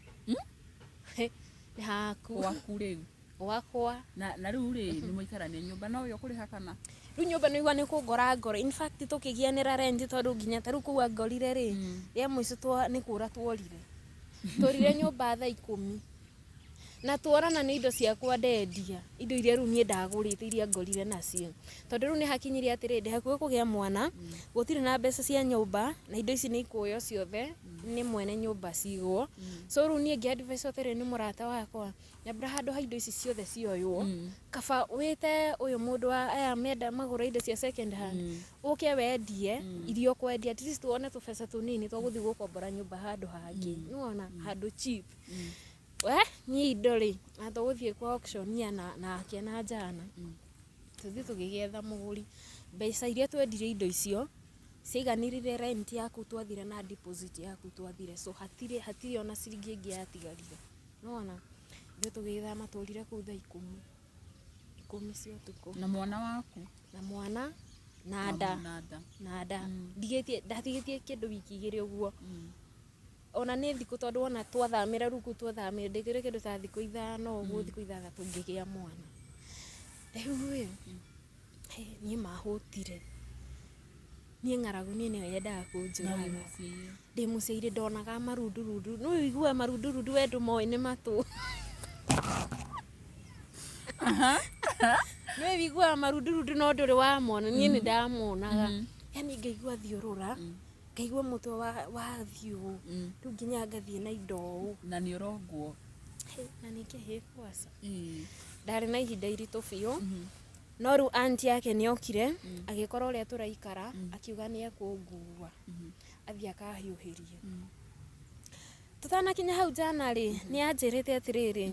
Nĩ haku.
Gwaku rĩu?
Gwakwa.
Na rĩu rĩ, nĩ mũikarania nyũmba, no we ũkũrĩha kana?
Rĩu nyũmba nĩ igua nĩ kũngora ngoro. In fact, tũkĩgianĩra rent, tondũ nginya ta rĩu kũu angorire rĩ, rĩa mũico nĩ kũra tuorire, tworire nyũmba thaa 10 na tuorana nĩ indo ciakwa ndendia, indo iria rĩu niĩ ndagũrĩte iria ngorire nacio, tondũ rĩu nĩ hakinyirie atĩrĩ, ndĩ hakuhĩ kũgĩa mwana, gũtirĩ na mbeca cia nyũmba na indo ici nĩ ikũywo ciothe. Nĩ mwene nyũmba cigwo. So rĩu niĩ ngĩ-advise atĩrĩ, nĩ mũrata wakwa, nyambĩra handũ ha indo ici ciothe cioywo, kaba wĩte ũyũ mũndũ wa aya menda magũra indo cia second hand, ũke wendie iria ũkwendia, at least wone tũbeca tũnini twa gũthiĩ gũkombora nyũmba handũ hangĩ, nĩwona, handũ cheap. We niĩ indo rĩ, na tũgũthiĩ kwa auctionia na nake na njana, tũthiĩ tũgĩgĩetha mũgũri. Mbeca iria twendirie indo icio ciaiganĩrire rent yaku twathire na deposit yaku twathire, so hatirĩ ona ciringi ĩngĩ yatigarire, nĩwona. Ithuĩ tũgĩgĩthama, tũrire kũu thaa 10 cia ũtukũ.
Na mwana waku?
Na mwana na nda.
Na nda.
Na nda. Ndigĩtie, ndatigĩtie kĩndũ wiki 2 ũguo, ona nĩ thikũ, tondũ wona twathamĩra rĩu kũu twathamĩra, ndĩkĩrĩ kĩndũ ta thikũ 5 ũguo, thikũ 6 ngĩgĩa mwana. Rĩu ĩ, niĩ mahũtire, niĩ ng'aragu niĩ nĩyo yendaga kũnjũraga. Ndĩ mũciĩ ndonaga marundurundu, nĩ ũiguaga marundurundu, we ndũmoĩ nĩ matũ. Nĩ ũiguaga marundurundu no ndũrĩ wamona. Niĩ nĩ ndamonaga, yani ngaigua thiũrũra, ngaigua mũtwe wathiĩ ũũ, rĩu nginya ngathiĩ na indo ũũ.
Na nĩ ũrongwo.
Na nĩ kĩhĩ kwaca. Ndarĩ na ihinda iritũ biũ, no rĩu aunty yake nĩ okire, agĩkora ũrĩa tũraikara, akiuga nĩ ekũngua athiĩ akahiũhĩrie. Tũtanakinya hau, jana rĩ, nĩ anjĩrĩte atĩrĩrĩ,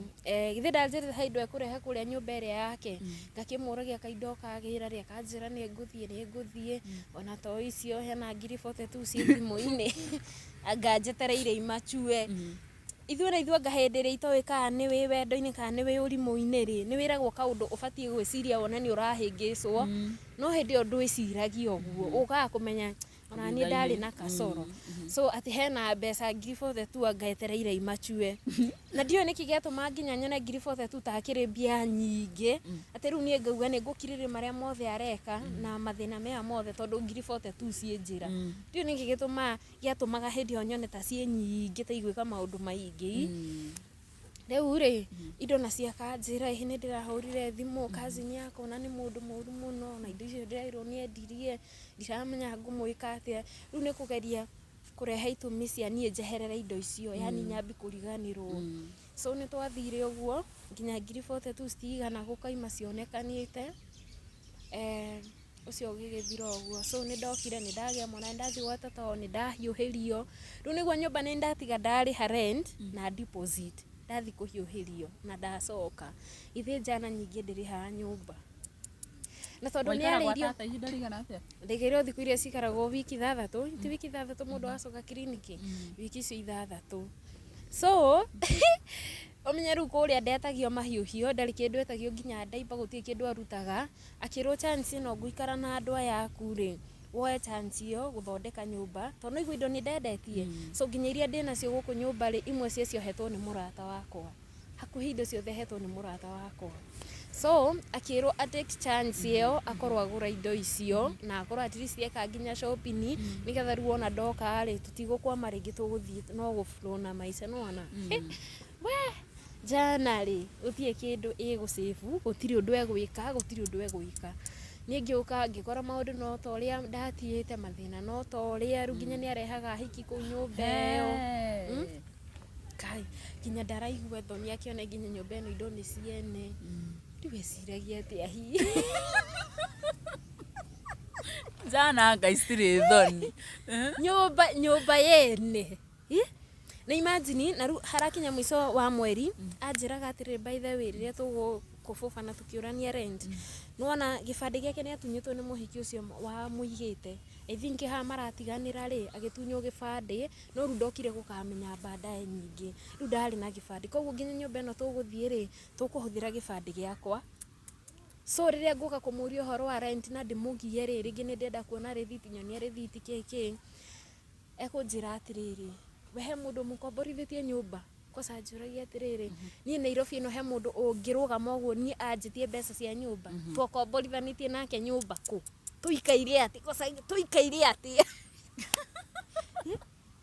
githĩ ndanjĩrĩte he indo ekũrehe kũrĩa nyũmba ĩrĩa yake. Ngakĩmũragia kaindo kagĩra rĩ, akanjĩra nĩ ngũthiĩ, nĩ ngũthiĩ, ona to icio, hena ngiri 42 ciĩ thimũ-inĩ, anga njetereire imachue. Ithuĩ na ithuĩ, anga hĩndĩ ĩrĩa itoĩ kana nĩ wĩ wendo-inĩ kana nĩ wĩ ũrimũ-inĩ rĩ, nĩ wĩragwo kaũndũ ũbatiĩ gwĩciria wone nĩ ũrahĩngĩcwo, no hĩndĩ ĩyo ndwĩciragia ũguo, ũkaga kũmenya ona niĩ ndarĩ na kacoro. So atĩ hena mbeca ngiri 42 anga etereire imachue, na ndiũĩ nĩkĩ gĩatũma nginya nyone ngiri 42 ta akĩrĩ mbia nyingĩ, atĩ rĩu niĩ ngauga nĩ ngũkirĩrĩria marĩa mothe areka na mathĩna maya mothe tondũ ngiri 42 ciĩ njĩra. Ndiũĩ nĩkĩ gĩtũmaga, gĩatũmaga hĩndĩ ĩyo nyone ta ciĩ nyingĩ, ta igwĩka maũndũ maingĩ. Rĩu rĩ, indo nacio akanjĩra, ĩhĩ, nĩ ndĩrahũrire thimũ cousin yakwa na nĩ mũndũ mũru mũno, na indo icio ndĩrairwo nĩ endirie, ndiramenya ngũmwĩka atĩa. Rĩu nĩ kũgeria kũrehe itũmi cia niĩ njeherere indo icio, yani nyambi kũriganĩrwo. So nĩ twathire ũguo nginya ngiri 42 citigana gũkaima cionekanĩte. Ũcio ũgĩgĩthira ũguo. So nĩ ndokire, nĩ ndagĩa mwana, nĩ ndathiĩ gwa tata wao, nĩ ndahiũhĩrio. Rĩu nĩguo nyũmba nĩ ndatiga ndarĩha rent na deposit, ndathiĩ kũhiũhĩrio na ndacoka ithe njana nyingĩ ndĩrĩhaga nyũmba, na tondũ nĩ
Waikara gwa
arĩirio.
tata ihinda rĩigana atĩa?
Ndĩgĩrwo thikũ iria cikaragwo wiki 6, ti wiki 6 mũndũ acoka kiriniki, wiki icio 6. So ũmenye rĩu kũrĩa ndetagio mahiũhio, ndarĩ kĩndũ etagio, nginya ndaiba gũtirĩ kĩndũ arutaga. Akĩrwo chance ĩno ngũikara na andũ aya aku rĩ, woe chance ĩyo gũthondeka nyũmba, tondũ no igua indo nĩ ndendetie. So nginya iria ndĩnacio gũkũ nyũmba rĩ, imwe ciacio hetwo nĩ mũrata wakwa, hakuhĩ indo ciothe hetwo nĩ mũrata wakwa. So akĩrwo a take chance ĩyo, akorwo agũra indo icio na akorwo at least eka nginya shopping, nĩgetha rĩu ona ndoka rĩ, tũtigũkwama rĩngĩ, tũgũthiĩ no gũ-flow na maica, nĩwona. We jana rĩ, gũtirĩ kĩndũ ĩgũ-save, gũtirĩ ũndũ egwĩka, gũtirĩ ũndũ egwĩka. Niĩ ngĩũka ngĩkora maũndũ no ta ũrĩa ndatigĩte, mathĩna no ta ũrĩa. Rĩu nginya nĩ arehaga hiki kũu nyũmba ĩyo. Kai, nginya ndaraigua thoni akĩona nginya nyũmba ĩno indo nĩ ciene. Rĩu eciragia atĩa hihi?
Jana ngai citirĩ thoni.
Nyũmba yene. Ĩ? Na imagine, na rĩu harakinya mũico wa mweri, anjĩraga atĩrĩrĩ, by the way, rĩrĩa tũgũkũbũbana tũkĩũrania rent, nĩwona gĩbandĩ gĩake nĩ atunyĩtwo nĩ mũhiki ũcio wamũigĩte. I think haha maratiganĩra rĩ, agĩtunywo gĩbandĩ, no rĩu ndokire gũkamenya baadaye nyingĩ. Rĩu ndarĩ na gĩbandĩ, koguo nginya nyũmba ĩno tũgũthiĩ rĩ, tũkũhũthĩra gĩbandĩ gĩakwa. So rĩrĩa ngũka kũmũria ũhoro wa rent na ndĩmũgie rĩ, rĩngĩ nĩ ndĩrenda kuona rĩthiti, nyonia rĩthiti, kĩ kĩ, ekũnjĩra atĩrĩrĩ, we he mũndũ mũkomborithĩtie nyũmba? Kosa anjũragia atĩrĩrĩ, niĩ Nairobi ĩno he mũndũ ũngĩrũgama ũguo niĩ anjĩtie mbeca cia nyũmba? Twakomborithanĩtie nake nyũmba kũ? Tũikaire atĩ kosa, tũikaire atĩa?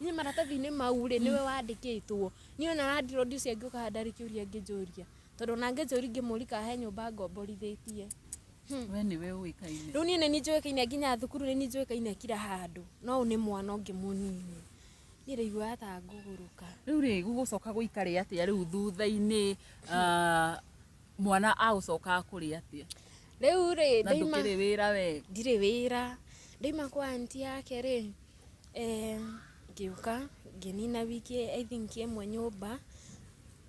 Niĩ maratathi-inĩ mau rĩ, nĩwe wandĩkĩtwo. Niĩ ona landlord ũcio angĩũka haha ndarĩ kĩũria angĩnjũria, tondũ ona angĩnjũria ingĩmũria kana he nyũmba ngomborithĩtie.
We nĩwe ũĩkaine.
Rĩu niĩ nĩ niĩ njũĩkaine nginya thukuru, nĩ niĩ njũĩkaine kila handũ, no ũyũ nĩ mwana ũngĩ mũnini. Niĩ ndaiguaga ta ngũgũrũka.
Rĩu rĩ, gũgũcoka gũikare atĩa rĩu thutha-inĩ, mwana agũcoka akũrĩ atĩa?
Rĩu rĩ,
Na ndũkĩrĩ wĩra we?
Ndirĩ wĩra. Ndaima kwa aunty yake rĩ, ngĩũka ngĩnina wiki I think ĩmwe nyũmba,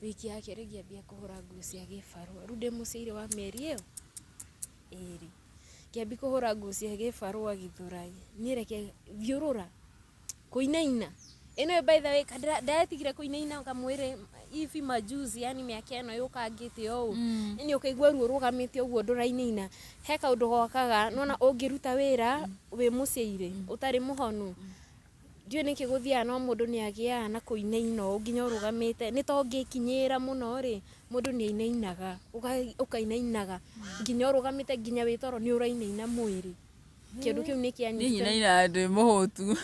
wiki ya kerĩ ngĩambia kũhũra nguo cia gĩbarũa. Rĩu ndĩ mũciaire wa mĩeri ĩyo ĩrĩ. Ngĩambia kũhũra nguo cia gĩbarũa Gĩthũrai. Niĩ reke thiũrũra, kũinaina. Ĩno by the way ndatigire kũinaina kamwĩrĩ hivi majuzi, yani mĩaka ĩno yũkangĩte ũũ. Yani ũkaigua ruo rũgamĩte ũguo ndũrainaina. He kaũndũ gokaga, nĩwona ũngĩruta wĩra wĩ mũciaire ũtarĩ mũhonu, ndiũĩ nĩkĩ gũthiaga no mũndũ nĩ agĩaga na kũinaina ũũ nginya ũrũgamĩte. Nĩ ta ũngĩkinyĩra mũno rĩ, mũndũ nĩ ainainaga, ũkainainaga nginya ũrũgamĩte nginya wĩ toro nĩ ũrainaina mwĩrĩ. Kĩndũ kĩu nĩ kĩanyitire.
Niĩ nyinainaga ndĩ mũhũtu.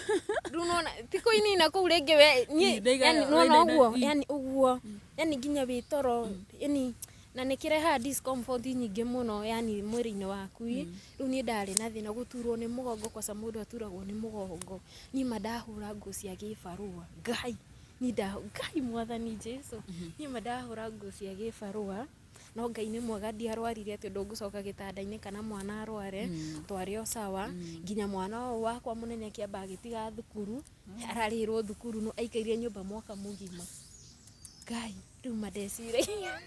Rĩu nĩwona ti kũinaina kũu rĩngĩ we niĩ yani nĩwona ũguo yani ũguo yani nginya wĩ toro yani na nĩ kĩrehaga discomfort nyingĩ mũno yani mwĩrĩ-inĩ waku ĩ. Rĩu niĩ ndarĩ na thĩna gũturwo nĩ mũgongo kwanza mũndũ aturagwo nĩ mũgongo. Niĩ ma ndahũra nguo cia gĩbarũa Ngai niĩ Ngai mwathani Jesũ niĩ ma ndahũra nguo cia gĩbarũa. No Ngai nĩ mwega ndiarwarire atĩ ũndũ ngũcoka gĩtanda-inĩ kana mwana arware, twarĩ o sawa, nginya mwana ũyũ wakwa mũnene akĩamba agĩtiga thukuru, ararĩhĩrwo thukuru no aikaire nyũmba mwaka mũgima. Ngai, rĩu ma ndeciragia.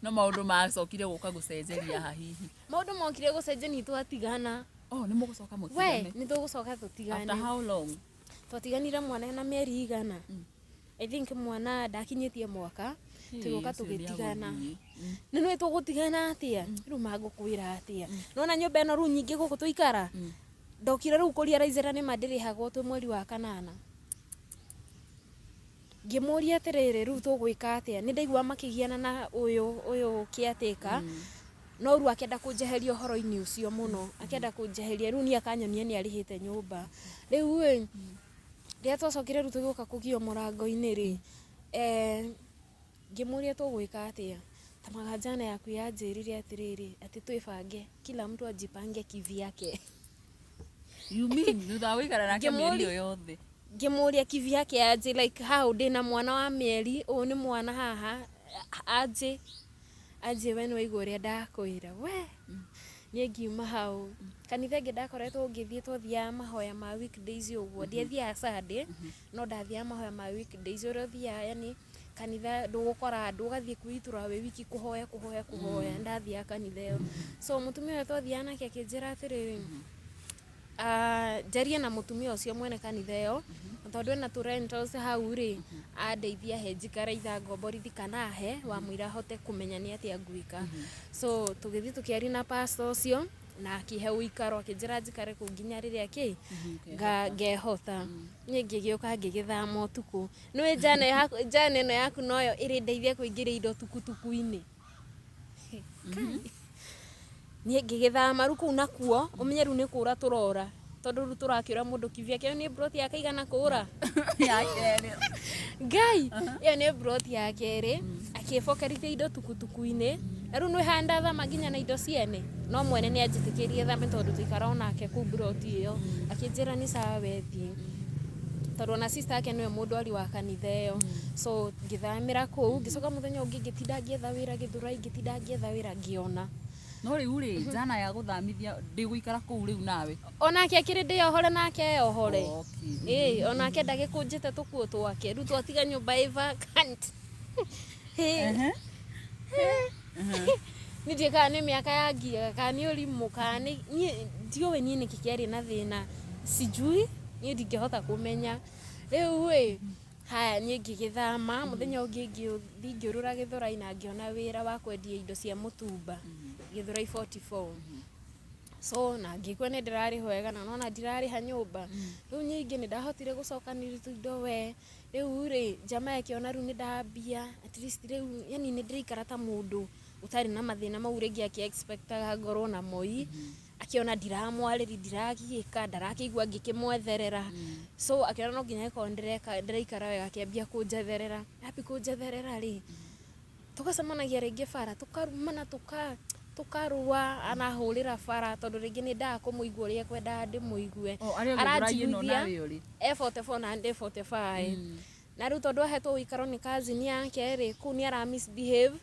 No maũndũ macokire gũka gũcenjeria ha hihi?
Maũndũ mokire gũcenjania twatigana.
Oh, nĩ mũgũcoka mũtigane?
We, nĩ tũgũcoka tũtigane.
After how long?
Twatiganire mwana ena mĩeri igana? I think mwana ndakinyĩtie mwaka tũgĩũka tũgĩtigana. Nĩ nĩũĩ tũgũtigana atĩa? Rĩu mangũkwĩra atĩa? Nĩwona nyũmba ĩno rĩu nyingĩ gũkũ twaikara? Ndokire rĩu kũ realize na nĩma ndĩrĩhagwo twĩ mweri wa kanana. Ngĩmũria atĩrĩrĩ, rĩu tũgwĩka atĩa? Nĩ ndaiguaga makĩgiana na ũyũ ũyũ caretaker, no rĩu akĩenda kũnjeheria ũhoro-inĩ ũcio mũno, akĩenda kũnjeheria rĩu niĩ akanyonia nĩ arĩhĩte nyũmba. Rĩu ĩ, rĩrĩa twacokire rĩu tũgĩũka kũgio mũrango-inĩ rĩ, ngĩmũria tũgwĩka atĩa? Ta maganjana yaku yanjĩrire atĩrĩrĩ, atĩ twĩbange, kila mtu ajipange kivyake.
You mean thutha wa gũikara nake mĩeri ĩyo yothe?
Ngĩmũria kivyake aje like how ndĩna mwana wa mĩeri, ũyũ nĩ mwana haha, aje aje we nĩwaigua ũrĩa ndakwĩra we. Niĩ ngiuma hau. Kanitha ĩngĩ ndakoretwo ngĩthiĩ twathiaga mahoya ma weekdays ũguo, ndiathiaga Sunday, no ndathiaga mahoya ma weekdays ũrĩa ũthiaga yani kanitha ndũgũkora andũ, ũgathiĩ kwĩitũrũra wĩ wiki kũhoya kũhoya kũhoya, ndathiaga kanitha ĩyo. So mũtumia ũyũ twathiaga nake akĩnjĩra atĩrĩrĩ, njarie na mũtumia ũcio mwene kanitha ĩyo, na tondũ ena tũ rentals hau rĩ, andeithie ahe njikare either ngomborithie kana ahe, wamũira hote kũmenya nĩ atĩa ngwĩka. So tũgĩthiĩ tũkĩaria na pastor ũcio, na akĩhe ũikaro akĩnjĩra njikare kũu nginya rĩrĩa kĩ, ngehota. Niĩ ngĩgĩũka ngĩgĩthama ũtukũ. Nĩũĩ njana ĩno yaku noyo ĩrĩndeithia kũingĩria indo tukutuku-inĩ. Niĩ ngĩgĩthama rĩu kũu nakuo, ũmenye rĩu nĩ kũra tũrora, tondũ rĩu tũrakĩũra mũndũ kivyake, ĩyo nĩ mburoti ya kaigana kũra?
Ya kerĩ.
Ngai, ĩyo nĩ mburoti ya kerĩ, akĩbokerithia indo tukutuku-inĩ, na rĩu nĩ haha ndathama nginya na indo ciene, no mwene nĩ anjĩtĩkĩririe thame tondũ tũikara o nake kũu mburoti ĩyo, akĩnjĩra nĩ sawa we thiĩ, tondũ ona sister yake nĩwe mũndwari wa kanitha ĩyo, so ngĩthamĩra kũu, ngĩcoka mũthenya ũngĩ ngĩtinda ngĩetha wĩra Gĩthũrai, ngĩtinda ngĩetha wĩra ngĩona.
No rĩu rĩ, njana ya gũthamithia ndĩgũikara kũu rĩu nawe?
Onake akĩrĩ ndĩyohore nake eyohore.
Okay.
Ĩĩ, onake ndagĩkũnjĩte tũkuo twake, rĩu twatiga nyũmba ĩ vacant. Ĩĩ. Niĩ ndiũĩ kana nĩ mĩaka yangiaga, kana nĩ ũrimũ, kana nĩ, niĩ ndiũĩ niĩ nĩkĩ kĩarĩ na thĩna, sijui, niĩ ndingĩhota kũmenya. Rĩu ĩ, haya niĩ ngĩgĩthama, mũthenya ũngĩ ngĩthiĩ ngĩũrũra Gĩthũrai na ngĩona wĩra wa kwendia indo cia mũtumba, Gĩthũrai 44. So na ngĩigua nĩ ndĩrarĩhwo wega na nĩwona ndirarĩha nyũmba. Rĩu ningĩ nĩ ndahotire gũcokanĩrĩria tũindo we, rĩu rĩ, jamaa ĩkĩona rĩu nĩ ndambia, at least rĩu yani nĩ ndĩraikara ta mũndũ ũtarĩ na mathĩna mau rĩngĩ akĩ expect aga ngorwo namo ĩ, akĩona ndiramwarĩria, ndiragiĩka, ndarakĩigua ngĩkĩmwetherera, so akĩona no nginya angĩkorwo nĩndĩreka ndĩraikara wega akĩambia kũnjetherera, ambia kũnjetherera rĩ, tũgacemanagia rĩngĩ bara, tũkarumana Tũkarũa, anahũrĩra bara tondũ rĩngĩ nĩ ndaga kũmũigua ũrĩa ekwendaga ndĩmũigue.
O, arĩ o Gĩthũrai ĩno
Aranjiguithia
nawe ũrĩ.
E 44 na ndĩ 45. Na rĩu tondũ ahetwo ũikaro nĩ cousin yake rĩ, kũu nĩ ara misbehave.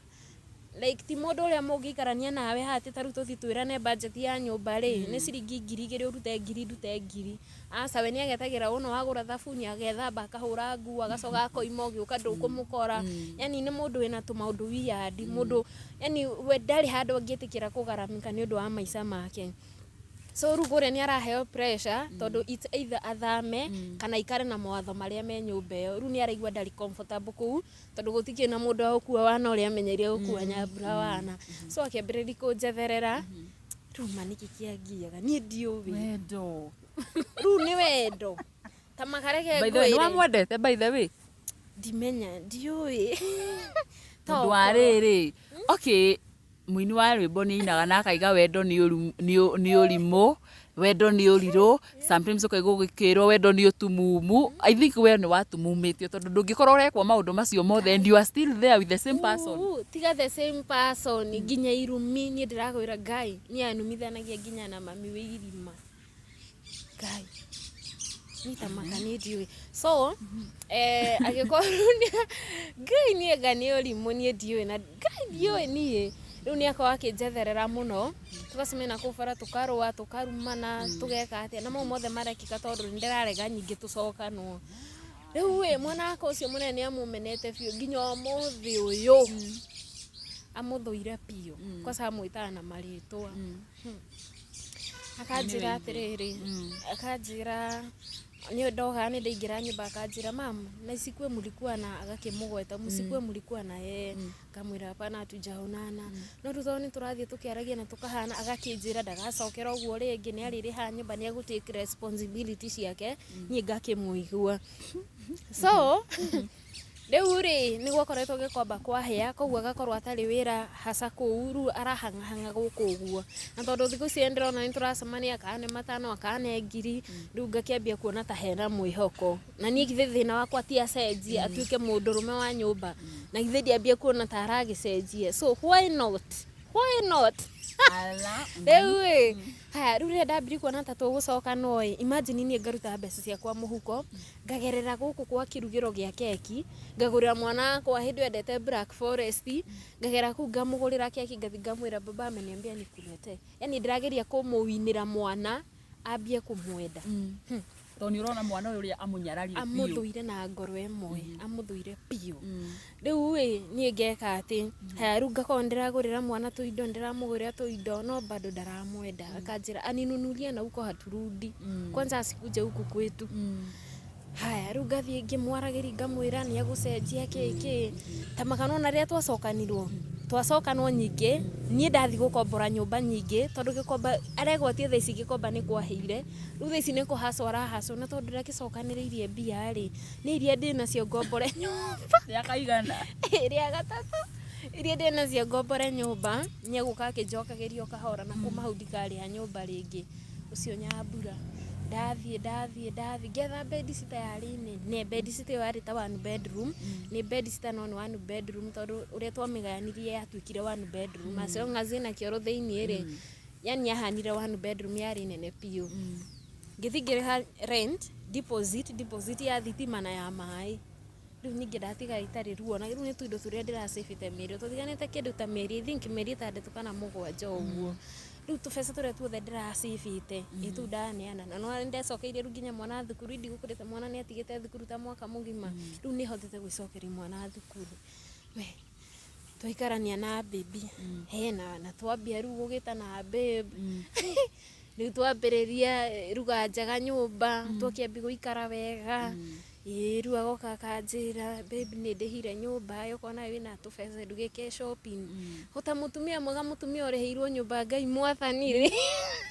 Like ti mũndũ ũrĩa mũngĩikarania nawe haha atĩ ta rĩu tũthiĩ twĩrane budget ya nyũmba rĩ, nĩ ciringi 2000 ũrute ngiri ndute ngiri. Aca, we nĩ agetagĩra wona wagũra thabuni agethamba, akahũra nguo, agacoka akoima, ũgĩũka ndũkũmũkora. Yani nĩ mũndũ wĩna tũmaũndũ weird, mũndũ yani we ndarĩ handũ angĩtĩkĩra kũgaramika nĩ ũndũ wa maica make. So rĩu kũrĩa nĩ araheo pressure tondũ it's either athame kana aikare na mawatho marĩa me nyũmba ĩyo. Rĩu nĩ araigua ndarĩ comfortable kũu tondũ gũtikĩrĩ na mũndũ wa gũkua wana ũrĩa amenyeire gũkua Nyambura wana. So akĩambĩrĩria kũnjetherera. Rĩu ma nĩkĩ kĩangiaga niĩ ndiũĩ.
Wendo.
Rĩu nĩ wendo ta makareke.
By the way, nĩ
Ngwĩre.
Wamwendete, by the way?
Ndimenya, ndiũĩ.
Tondũ wa rĩrĩ, okay, mũini wa rwĩmbo nĩ ainaga na akaiga wendo nĩ nĩ ũrimũ, wendo nĩ ũrirũ, sometimes ũkaigua ũgĩkĩrwo wendo nĩ ũtumumu. I think we nĩ watumumĩtio tondũ ndũngĩkorwo ũrekwo maũndũ macio mothe and you are still there with the same person.
Tiga the same person, nginya irumi. Niĩ ndĩrakwĩra, Ngai niĩ anumithanagia nginya na mami wĩ irima. Ngai, niĩ ta maka niĩ ndiũĩ. So angĩkorwo Ngai niĩ anga nĩ ũrimũ, niĩ ndiũĩ, na Ngai ndiũĩ niĩ. Rĩu nĩ akorwo akĩnjetherera mũno, tũgacemania na kũu bara, tũkarũa, tũkarumana, tũgeka atĩa, na mau mothe marekĩka tondũ nĩ ndĩrarega nyingĩ tũcokanwo. Rĩu ĩ mwana wakwa ũcio mũnene nĩ amũmenete biũ nginya ũmũthĩ ũyũ, amũthũire biũ, kwanza amwĩtaga na marĩtwa. Akanjĩra atĩrĩrĩ, akanjĩra nĩ ndoga nĩ ndaingĩra nyũmba, akanjĩra, "Mam, na isikue mlikuwa na," agakĩmũgweta, "msikue mlikuwa na yeye." Ngamwĩra, "Hapana, hatujaonana." No rĩu tondũ nĩ tũrathiĩ tũkĩaragia na tũkahana, agakĩnjĩra ndagacokera ũguo rĩngĩ, nĩ arĩrĩha nyũmba, nĩ egũ take responsibility ciake, niĩ ngakĩmũigua. So rĩu rĩ, nĩ gwakoretwo gĩkomba kwahĩa, koguo agakorwo atarĩ wĩra haca kũu, rĩu arahang'ahang'a gũkũ ũguo. Na tondũ thikũ ici ndĩrona nĩ tũracemania, kana nĩ matano, kana nĩ ngiri, rĩu ngakĩambia kuona ta hena mwĩhoko. Na niĩ githĩ thĩna wakwa ti acenjie atuĩke mũndũrũme wa nyũmba? Na githĩ ndiambie kuona ta aragĩcenjia? So why not, why not?
Ala.
Rĩu ĩ haya, rĩu rĩrĩa ndambirie kuona ta tũgũcokanwo ĩ, imagine niĩ ngaruta mbeca ciakwa mũhuko, ngagerera gũkũ kwa kĩrugĩro gĩa keki, ngagũrĩra mwana wakwa, hĩndĩ ĩyo endete Black Forest, ngagera kũu ngamũgũrĩra keki, ngathiĩ ngamwĩra, "Baba ameniambia nikuletee." Yani ndĩrageria kũmũwinĩra mwana ambie kũmwenda.
Tondũ nĩ ũrona mwana ũyũ ũrĩa amũnyararire biũ.
Amũthũire na ngoro ĩmwe, amũthũire biũ. Rĩu ĩ niĩ ngeka atĩ haya, rĩu ngakorwo ndĩragũrĩra mwana tũindo, ndĩramũgũrĩra tũindo, no bado ndaramwenda. Akanjĩra aninunulie na huko haturudi, kwanza asikuje huku kwetu. Haya, rĩu ngathiĩ ngĩmwaragĩria, ngamwĩra nĩ egũcenjia kĩ kĩ. Ta makanona rĩrĩa twacokanirwo, twacokanwo nyingĩ, niĩ ndathiĩ gũkombora nyũmba nyingĩ, tondũ gĩkomba aregwatia thaa ici, gĩkomba nĩ kwahĩire. Rĩu thaa ici nĩ kũhacwo arahacwo, na tondũ ndakĩcokanĩrĩirie mbia rĩ, nĩ iria ndĩ nacio ngombore nyũmba.
Rĩa kaigana.
Rĩa gatatũ, iria ndĩ nacio ngombore nyũmba, nĩ egũka akĩnjokagĩria o kahora, na kuma hau ndikarĩha nyũmba rĩngĩ. Ũcio Nyambura, ndathiĩ ndathiĩ ndathiĩ ngĩetha bedsitter yarĩ nene. Bedsitter ĩyo yarĩ ta one bedroom, nĩ bedsitter no nĩ one bedroom, tondũ ũrĩa twamĩgayanirie yatuĩkire one bedroom, as long as ĩna kĩoro thĩiniĩ rĩ, yani yahanire one bedroom, yarĩ nene biũ. Ngĩthiĩ ngĩrĩha rent deposit ya thitima na ya maĩ. Rĩu ningĩ ndatiga itarĩ ruo, na rĩu nĩ tũindo tũrĩa ndĩracĩbĩte mĩeri ĩyo, tũtiganĩte kĩndũ ta mĩeri, I think mĩeri 6 kana 7 ũguo. Rĩu tũbeca tũrĩa tuothe ndĩracĩbĩte ĩ tũu ndaneana, na nĩwona nĩndecokeire rĩu nginya mwana thukuru. Ndigũkũrĩte mwana nĩ atigĩte thukuru ta mwaka mũgima, rĩu nĩ hotete gwĩcokeria mwana thukuru. We twaikarania na baby hena na twambia rĩu gũgĩtana babe, rĩu twambĩrĩria ruga njega nyũmba, twakĩambia gũikara wega. Ĩĩ, rĩu agoka akanjĩra, "Babe, nĩ ndĩhire nyũmba, okorwo nawe wĩna tũbeca ndũgĩke shopping." Hota mũtumia mwega, mũtumia ũrĩhĩirwo nyũmba, Ngai mwathani rĩ.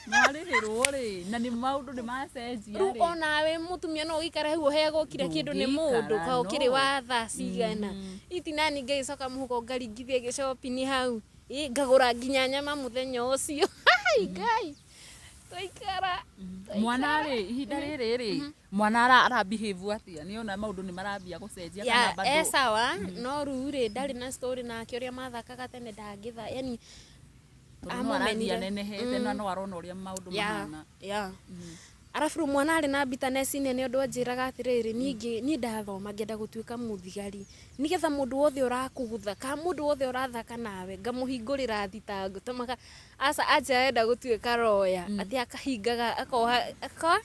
Nĩwarĩhĩrwo rĩ, na nĩ maũndũ nĩ macenjia.
Rĩu
rĩ.
Onawe mũtumia no ũikare hau ũheagwo kira kĩndũ nĩ mũndũ.
Ndũngĩikara,
Ka ũkĩrĩ
no.
wa thaa cigana itinani, ngagĩcoka mũhuko ngaringithia gĩcopping hau. Ĩ, ngagũra nginya nyama mũthenya ũcio. Hai, Ngai, twaikara.
Mwana rĩ, ihinda rĩrĩ rĩ, mwana ara behave atĩa? Nĩ ona maũndũ nĩ marambia gũcenjia
Ya
kana bado?
E sawa, no rĩu rĩ, ndarĩ na story nake ũrĩa mathakaga tene, ndangĩtha yani.
Tondũ no arathiĩ
Amũmenire.
anenehete na no arona ũrĩa maũndũ mahana.
Yeah. Arabu rĩu mwana arĩ na bitterness nene ũndũ anjĩraga atĩrĩrĩ, niĩ niĩ ndathoma ngenda gũtuĩka mũthigari, nĩgetha mũndũ wothe ũrakũgũtha kana mũndũ wothe ũrathaka nawe ngamũhingũrĩra thitango. Tamaga aca, anjĩra arenda gũtuĩka lawyer, atĩ akahingaga akoha aka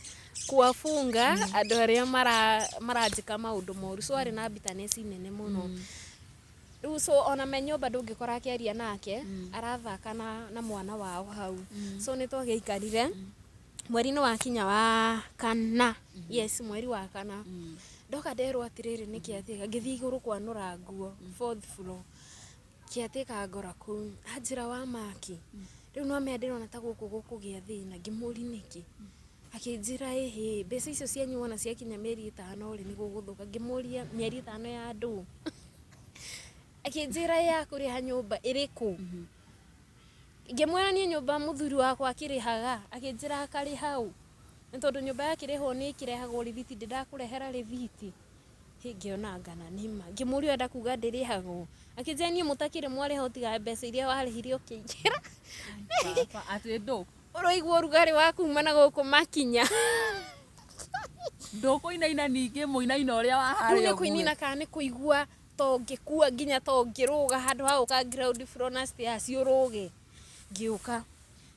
kuwafunga andũ arĩa maranjĩka maũndũ moru. So arĩ na bitterness nene mũno. Rĩu so ona me nyũmba ndũngĩkora akĩaria nake, arathaka na mwana wao hau. So nĩ twagĩikarire mweri-inĩ wakinya wa kana, yes, mweri wa kana, ndoka nderwo atĩrĩrĩ, nĩkĩ atĩka ngĩthiĩ igũrũ kwanũra nguo fourth floor, kĩatĩka ngora kũu, anjĩra wa maki rĩu no mea ndĩrona ta gũkũ gũkũgĩa thĩna. Ngĩmũri nĩkĩ, akĩnjĩra ĩhĩ, mbeca icio cianyu wona ciakinya mĩeri 5 rĩ, nĩ gũgũthũka. Ngĩmũria mĩeri 5 ya ndũ? Akĩnjĩra ya kũrĩha nyũmba ĩrĩkũ. Ngĩmwĩra niĩ nyũmba mũthuri wakwa akĩrĩhaga, akĩnjĩra akarĩha ũ, nĩ tondũ nyũmba yakĩrĩhwo nĩ ĩkĩrehagwo rĩthiti, ndĩ ndakũrehera rĩthiti? Ngĩona ngana nĩma. Ngĩmũria ũrenda kuga ndĩrĩhagwo? Akĩnjĩra niĩ mũtakĩrĩ mwarĩha ũtiga mbeca iria warĩhire ũkĩingĩra.
Baba, atĩ ndũ
Ũroigua ũrugarĩ wa kuma na gũkũ makinya.
Ndũkũinaina ningĩ mũinaino ũrĩa wa
Rĩu
harĩa
nĩ
ũguo.
Kũinina kana nĩ kũigua to ngĩkua nginya to ngĩrũga handũ ha gũka ground floor na stairs ũrũge. Ngĩũka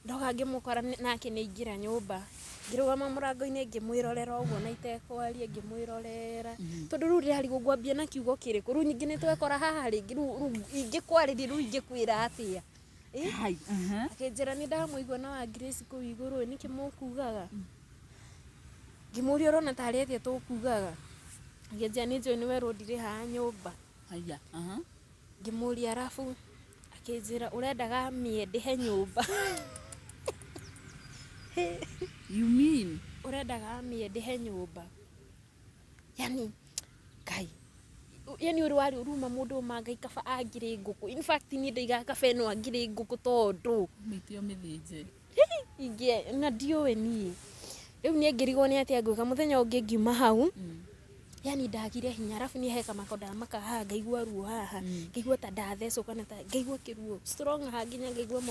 ndoka ngĩmũkora nake nĩ aingĩra nyũmba, ngĩrũgama mũrango-inĩ ngĩmwĩrorera ũguo na itekwaria, ngĩmwĩrorera tondũ rĩu ndĩrarigwo ngwambia na kiugo kĩrĩkũ. Rĩu ningĩ nĩ twekora haha rĩngĩ, rĩu ingĩkwarĩria, rĩu ingĩkwĩra atĩa? Ĩ?
Hai,
Akĩnjĩra nĩ ndamũigua na wa Grace kũu igũrũ, ĩ nĩkĩ mũkugaga? Ngĩmũria ũrona tarĩ atĩa tũkugaga? Akĩnjĩra nĩ njũĩ nĩ werwo ndirĩhaga nyũmba.
Haya.
Ngĩmũria arabu, akĩnjĩra ũrendaga mĩe ndĩhe nyũmba.
You mean?
Ũrendaga mĩe ndĩhe nyũmba? Yani Ngai, yani ũrĩ warĩ ũruma mũndũ ũma Ngai kaba angĩrĩ ngũkũ. In fact niĩ ndaigaga kaba ĩno angĩrĩ ngũkũ tondũ
Mĩtĩ mĩthĩnje.
Ingĩ na ndiũĩ niĩ rĩu niĩ ngĩrigwo nĩ atĩa ngwĩka. Mũthenya ũngĩ ngiuma hau, yani ndagire hinya, arabu niĩ he kamako ndamaka haha ngaigua ruo haha, ngaigua ta ndathecwo kana ta ngaigua kĩruo strong haha, nginya ngaigua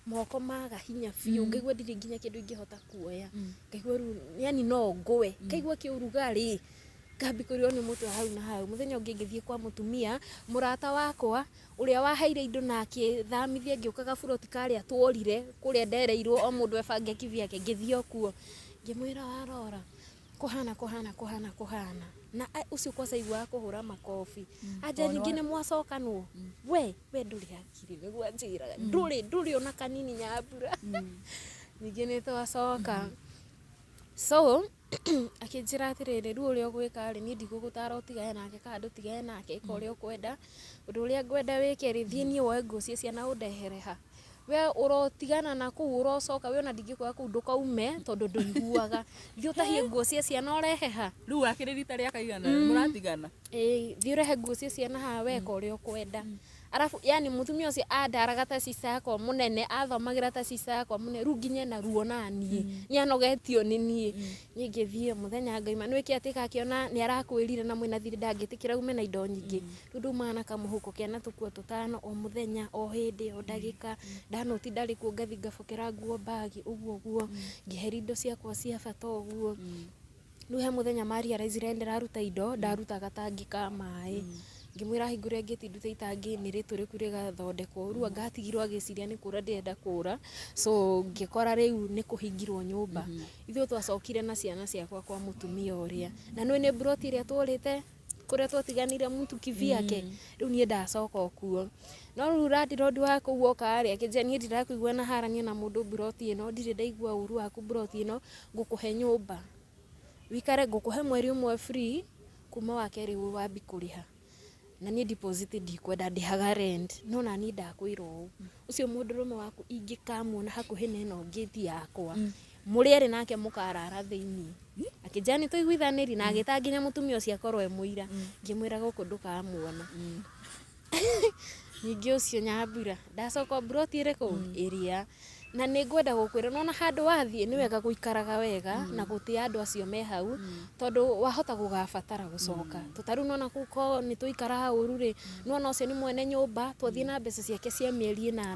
moko maga hinya biũ, ngaigua ndirĩ nginya kĩndũ ingĩhota kuoya, ngaigua rĩu yani no ngũe, ngaigua kĩũrugarĩ, ngambi kũrĩo nĩ mũtwe hau na hau. Mũthenya ũngĩ ngĩthiĩ kwa mũtumia mũrata wakwa ũrĩa waheire indo na akĩthamithia, ngĩũka gaburoti karĩa tuorire kũrĩa ndereirwo o mũndũ ebange kivyake. Ngĩthiĩ o kuo ngĩmwĩra warora kũhana kũhana kũhana kũhana na ũcio kwanza aiguaga kũhũra makobi, anja ningĩ nĩ mwacokanwo, we ndũrĩ hakiri, nĩguo anjĩraga, ndũrĩ ona kanini Nyambura, ningĩ nĩ twacoka. So akĩnjĩra atĩrĩrĩ, rĩu ũrĩa ũgwĩka rĩ, niĩ ndigũgũtara ũtigane nake kana ndũtigane nake, ĩka ũrĩa ũkwenda. Ũndũ ũrĩa ngwenda wĩke rĩ, thiĩ niĩ woe nguo cia ciana ũndehere ha. We ũrotigana na kũu ũrocoka, we ona ndingĩkwĩra kũu ndũkaume tondũ ndũiguaga. Thiĩ ũtahie nguo cia ciana ũrehe ha.
Rĩu akĩrĩ rita rĩa kaigana mũratigana?
Ĩĩ, thiĩ ũrehe nguo cia ciana haha, weka ũrĩa ũkwenda. Arabu yani mũtumia ũcio andaraga ta sister yakwa mũnene, athomagĩra ta sister yakwa mũnene, rĩu nginya ena ruo na niĩ, nĩ anogetio nĩ niĩ. Niĩ ngĩthiĩ mũthenya ngaima nĩ wĩke atĩ akĩona nĩ arakwĩrire na mwĩna thirĩ ndangĩtĩkĩra ume na indo nyingĩ. Rĩu ndaumaga na kamũhuko kena tũkuo tũtano o mũthenya, o hĩndĩ, o ndagĩka. Ndanoti ndarĩ kuo ngathi ngabokera nguo mbagi ũguo ũguo, ngĩeheria indo ciakwa cia bata ũguo. Rĩu he mũthenya ma realize ndĩraruta indo, ndaruta gatangi ka maĩ. Ngĩmwĩra hingũre ngĩti ndute itangi nĩ rĩtũrĩku rĩgathondekwo. Rĩu anga atigirwo agĩciria nĩ kũra ndĩrenda kũra. So ngĩkora rĩu nĩ kũhingirwo nyũmba. Ithuĩ twacokire na ciana ciakwa kwa mũtumia ũrĩa. Na nĩũĩ nĩ mburoti ĩrĩa tworĩte kũrĩa twatiganire mtu kivyake. Rĩu niĩ ndacoka o kuo. No rĩu landlord wa kũu oka rĩ, akĩnjĩra niĩ ndirakũigua na harania na mũndũ mburoti ĩno, ndirĩ ndaigua ũru waku mburoti ĩno, ngũkũhe nyũmba. Wikare ngũkũhe mweri ũmwe free, kuma wa kerĩ wambi kũrĩha. Na niĩ deposit ndikwenda, ndĩhaga rent. No naniĩ ndakwĩra ũũ, ũcio mũndũrũme waku ingĩkamuona hakuhĩ na ĩno ngĩti yakwa, mũrĩ erĩ nake mũkarara thĩiniĩ. Akĩnjĩra nĩ tũiguithanĩrie na agĩta nginya mũtumia ũcio akorwo e mũira. Ngĩmwĩra gũkũ ndũkamuona. Ningĩ ũcio Nyambura ndacoka mburoti ĩrĩkũ ĩrĩa. Na nĩ ngwenda gũkwĩra, nona handũ wathiĩ nĩ wega gũikaraga wega na gũtĩa andũ acio me hau, tondũ wahota gũgabatara gũcoka. To ta rĩu nona kũu ko nĩ twaikaraga ũru rĩ, nona ũcio nĩ mwene nyũmba, twathiĩ na mbeca ciake cia mĩeri 8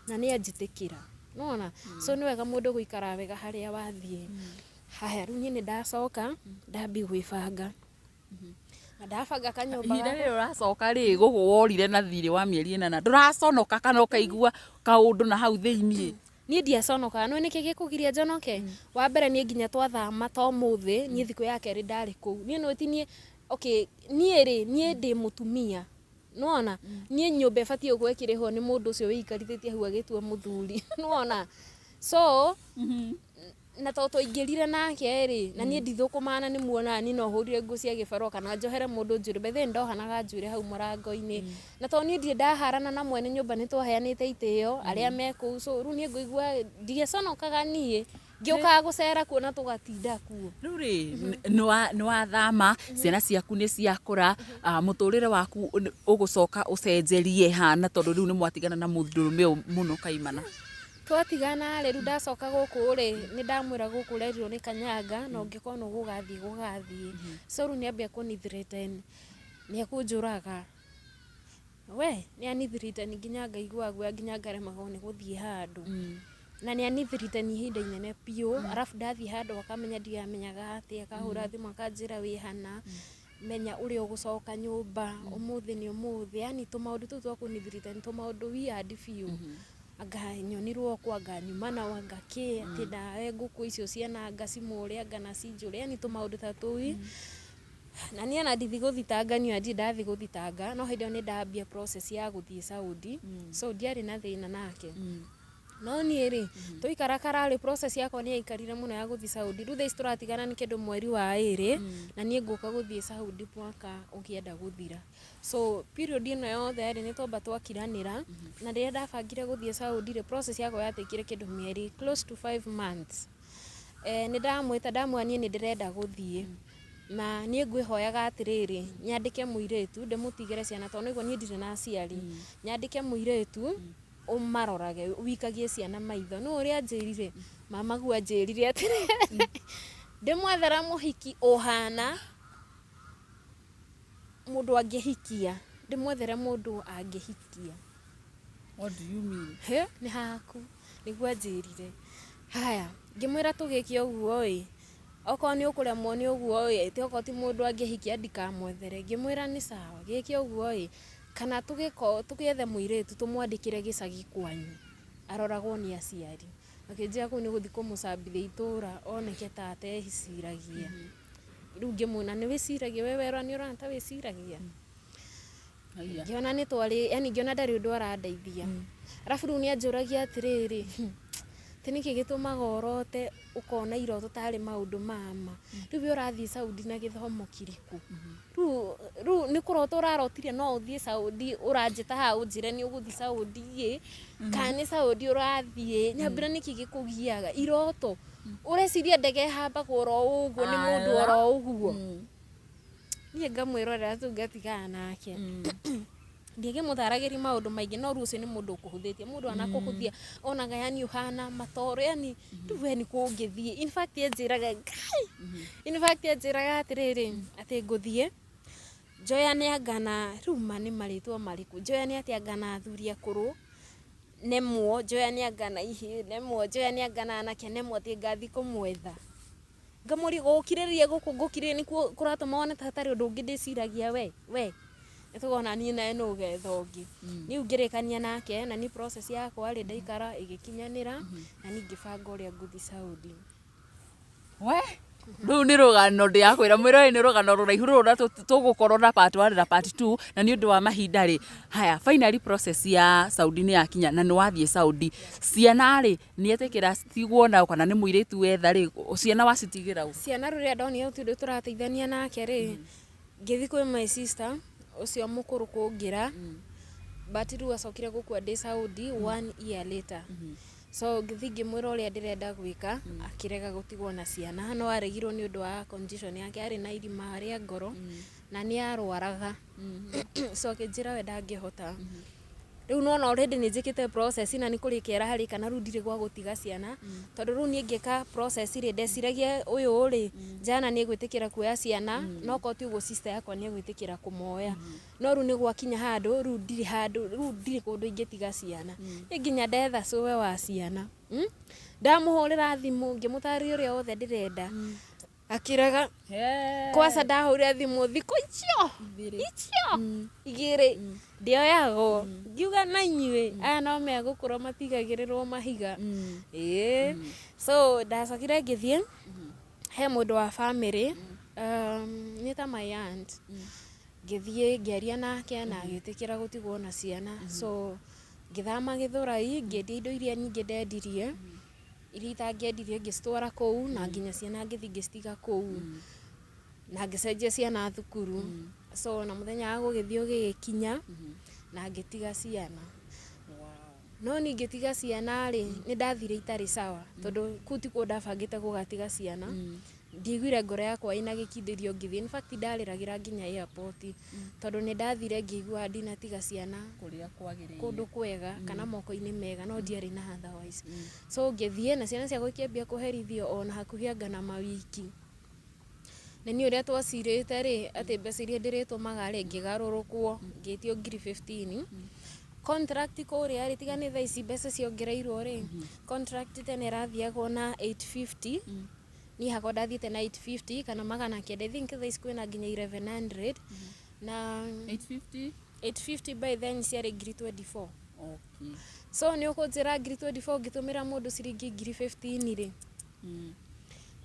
na nĩ anjĩtĩkĩra. Nona? So nĩ wega mũndũ gũikara wega harĩa wathiĩ. Haya, rĩu niĩ nĩ ndacoka, ndambia gwĩbanga. Na ndabanga kanyũmba
Ihinda
gakwa.
Rĩrĩ ũracoka rĩ, gũkũ worire na thirĩ wa mĩeri 8, ndũraconoka kana ũkaigua kaũndũ na hau thĩiniĩ?
Niĩ ndiaconokaga. Nĩũĩ nĩkĩ gĩkũgiria njonoke? Wa mbere, niĩ nginya twathama ta ũmũthĩ, niĩ thikũ ya kerĩ ndarĩ kũu. Niĩ nĩũĩ ti niĩ, okay, niĩ rĩ, niĩ ndĩ mũtumia. Nĩwona? Niĩ nyũmba ĩbatiĩ gũkorwo ĩkĩrĩhwo nĩ mũndũ ũcio wĩikarithĩtie hau agĩtua mũthuri. Nĩwona? So, na to twaingĩrire nake rĩ, na niĩ ndithũkũmaga, na nĩ muonaga niĩ no hũrire nguo cia gĩbarũa kana njohere mũndũ njuĩrĩ. By the way, ndohanaga njuĩrĩ hau mũrango-inĩ. Na to niĩ ndirĩ ndaharana na mwene nyũmba, nĩ twaheanĩte itĩo arĩa me kũu. So rĩu niĩ ngũigua ndiaconokaga, niĩ ngĩũkaga gũcera kuo na tũgatinda kuo.
Rĩu rĩ, nĩ wathama, ciana ciaku nĩ ciakũra, mũtũrĩre waku ũgũcoka ũcenjerie hana, tondũ rĩu nĩ mwatigana na mũndũrũme ũyũ mũno kaimana?
Twatigana rĩ, rĩu ndacoka gũkũ rĩ, nĩ ndamwĩra gũkũ ũrerirwo nĩ kanyanga na ũngĩkorwo nĩ gũgathiĩ gũgathiĩ. So rĩu nĩ ambia kũni threaten nĩ ekũnjũraga. We nĩ ani threaten nginya ngaigua guoya, nginya ngaremagwo nĩ gũthiĩ handũ. Na nĩ ani threaten ihinda inene biũ, arabu ndathiĩ handũ akamenya ndiamenyaga atĩa, akahũra thimũ akanjĩra, "Wĩ hana? Menya ũrĩa ũgũcoka nyũmba ũmũthĩ nĩ ũmũthĩ." Yani tũmaũndũ tũu twa kũni threaten, tũmaũndũ weird biũ. Anga nyonirwo ũkũ, anga nyuma nao, anga kĩ, atĩ ndawe ngũkũ icio ciana, anga cimũre, anga na cinjũre, yani tũmaũndũ ta tũu. Na niĩ ona ndithi gũthitanga, niĩ ona ndirĩ ndathi gũthitanga, no hĩndĩ ĩyo nĩ ndambia process ya gũthiĩ Saudi, so ndiarĩ na thĩna nake. No niĩ rĩ, twaikara kararĩ, process yakwa nĩ yaikarire mũno ya gũthiĩ Saudi. Rĩu thaa ici tũratigana nĩ kĩndũ mweri wa 2, na niĩ ngũka gũthiĩ Saudi mwaka ũkĩenda gũthira. So period ĩno yothe rĩ, nĩ twamba twakiranĩra. Na rĩrĩa ndabangire gũthiĩ Saudi rĩ, process yakwa yatekire kĩndũ mĩeri close to 5 months. Nĩ ndamwĩta, ndamwĩra niĩ nĩ ndĩrenda gũthiĩ, na niĩ ngwĩhoyaga atĩrĩrĩ, nyandĩke mũirĩtu ndĩmũtigĩre ciana, tondũ nĩguo niĩ ndirĩ na aciari. Nyandĩke mũirĩtu ũmarorage, wikagie ciana maitho. Nĩ ũrĩa anjĩrire, mamaguo anjĩrire atĩrĩrĩ, ndĩmwethera mũhiki ũhana mũndũ angĩhikia, ndĩmwethere mũndũ angĩhikia.
What do you mean?
He nĩ haku nĩguo anjĩrire. Haya, ngĩmwĩra tũgĩke ũguo ĩ, okorwo nĩ ũkũremwo nĩ ũguo ĩ, atĩ okorwo ti mũndũ angĩhikia ndikamwethere. Ngĩmwĩra nĩ sawa, gĩke ũguo ĩ, kana tũgĩko tũgĩethe mũirĩtu tũmwandĩkĩre gĩcagi kwanyu aroragwo nĩ aciari. Akĩnjĩra kũu nĩ gũthiĩ kũmũcambithia itũra oneke ta ateciragia. Rĩu ngĩmwĩra, nĩ wĩciragia we? Werwa nĩ ũrona ta wĩciragia?
Haiya.
Ngĩona nĩ twarĩ, yani ngĩona ndarĩ ũndũ arandeithia. Arabu rĩu nĩ anjũragia atĩrĩrĩ, atĩ nĩkĩ gĩtũmaga ũrote ũkona iroto tarĩ maũndũ ma ma? Rĩu we ũrathiĩ Saudi na gĩthomo kĩrĩkũ? Rĩu nĩ kũrota ũrarotire no ũthiĩ Saudi, ũranjĩta haha ũnjĩre nĩ ũgũthiĩ Saudi ĩ, kana nĩ Saudi ũrathiĩ? Nyambĩra, nĩkĩ gĩkũgiaga iroto? Ũreciria ndege ĩhambagwo oro ũguo nĩ mũndũ oro ũguo? Niĩ ngamwĩrorera tu, ngatigana nake. Ndingĩmũtaragĩria maũndũ maingĩ, no rĩu ũcio nĩ mũndũ ũkũhũthĩtie. Mũndũ anakũhũthia onaga yani ũhana matoro, yani rĩu we nĩ kũ ũngĩthiĩ. In fact anjĩraga, Ngai, in fact anjĩraga atĩrĩrĩ, atĩ ngũthiĩ njoyane anga na, rĩu ma nĩ marĩtwa marĩkũ, njoyane atĩ anga na athuri akũrũ nemwo, njoyane anga na ihĩĩ nemwo, njoyane anga na anake nemwo, atĩ ngathiĩ kũmwetha. Ngamũria, gũkirĩrĩria gũkũ ngũkirĩrĩria nĩkuo kũratũma wone ta hatarĩ ũndũ ũngĩ ndĩciragia? We nĩ tũkona niĩ nawe nũ ũgetha ũngĩ. Niĩ ngĩrĩkania nake, na niĩ process yakwa rĩ, ndaikara ĩgĩkinyanĩra, na niĩ ngĩbanga ũrĩa ngũthiĩ Saudi.
We rĩu nĩ rũgano ndĩrakwĩra, mwĩrore, nĩ rũgano rũraihu rũrũ, na tũgũkorwo na part 1 na part 2, na nĩ ũndũ wa mahinda rĩ. Haya, finally process ya Saudi nĩ yakinya na nĩ wathiĩ Saudi. Ciana rĩ, nĩ etĩkĩra citigwo nao, kana nĩ mũirĩtu wetha rĩ, ciana wacitigĩra ũ?
Ciana, rĩrĩa ndonire gũtirĩ ũndũ tũrateithania nake rĩ, ngĩthiĩ kwĩ my sister ũcio mũkũrũ kũngĩra, but rĩu acokire gũkua ndĩ Saudi one year later. So ngĩthiĩ ngĩmwĩra ũrĩa ndĩrenda gwĩka, akĩrega gũtigwo na ciana, no aregirwo nĩ ũndũ wa condition yake, arĩ na irima rĩa ngoro na nĩ arwaraga. So akĩnjĩra we ndangĩhota. Rĩu nona already nĩ njĩkĩte process na nĩ kũrĩka ĩrarĩka, na rĩu ndirĩ gwa gũtiga ciana, tondũ rĩu niĩ ngĩka process rĩ, ndeciragia ũyũ rĩ, jana nĩ egwĩtĩkĩra kuoya ciana, no korwo ti ũguo sister yakwa nĩ egwĩtĩkĩra kũmoya. No rĩu nĩ gwakinya handũ, rĩu ndirĩ handũ, rĩu ndirĩ kũndũ ingĩtiga ciana. Niĩ nginya ndetha cũwe wa ciana, Ndamũhũrĩra thimũ ngĩmũtarĩria ũrĩa wothe ndĩrenda, akĩrega. Kwaca ndahũrĩra thimũ thikũ icio icio igĩrĩ ndĩoyagwo, ngiuga na inyuĩ aya no megũkũra matigagĩrĩrwo mahiga. Ĩĩ, so ndacokire ngĩthiĩ he mũndũ wa bamĩrĩ, nĩ ta my aunt, ngĩthiĩ ngĩaria nake na agĩtĩkĩra gũtigwo na ciana. So ngĩthama Gĩthũrai, ngĩendia indo iria nyingĩ ndendirie, iria itangĩendirie ngĩcitwara kũu, na nginya ciana ngĩthiĩ ngĩcitiga kũu, na ngĩcenjia ciana thukuru. So na mũthenya wa gũgĩthiĩ ũgĩgĩkinya na ngĩtiga ciana. No niĩ ngĩtiga ciana rĩ, nĩ ndathire itarĩ sawa, tondũ kũu tikuo ndabangĩte gũgatiga ciana. Ndiaiguire ngoro yakwa ĩna gĩkindĩrio ngĩthiĩ. In fact ndarĩragĩra nginya airport, tondũ nĩ ndathire ngĩigua ndinatiga ciana
kũrĩa kwagĩrĩire,
kũndũ kwega kana moko-inĩ mega, no ndiarĩ na otherwise. So ngĩthiĩ na ciana ciakwa ikĩambia kũherithio ona hakuhĩ anga na mawiki. Na niĩ ũrĩa twacirĩte rĩ, atĩ mbeca iria ndĩrĩtũmaga rĩ, ngĩgarũrũkwo ngĩtio ngiri 15. Contract kũrĩa rĩ, tiga nĩ thaa ici mbeca ciongereirwo rĩ, contract tene ĩrathiagwo na 850. Niĩ hakwa ndathiĩte na 850 kana 900. I think thaa ici kwĩna nginya 1100 na
850.
850 by then ciarĩ ngiri 24. So nĩ ũkũnjĩra ngiri 24 ũngĩtũmĩra mũndũ ciringi ngiri 15 rĩ,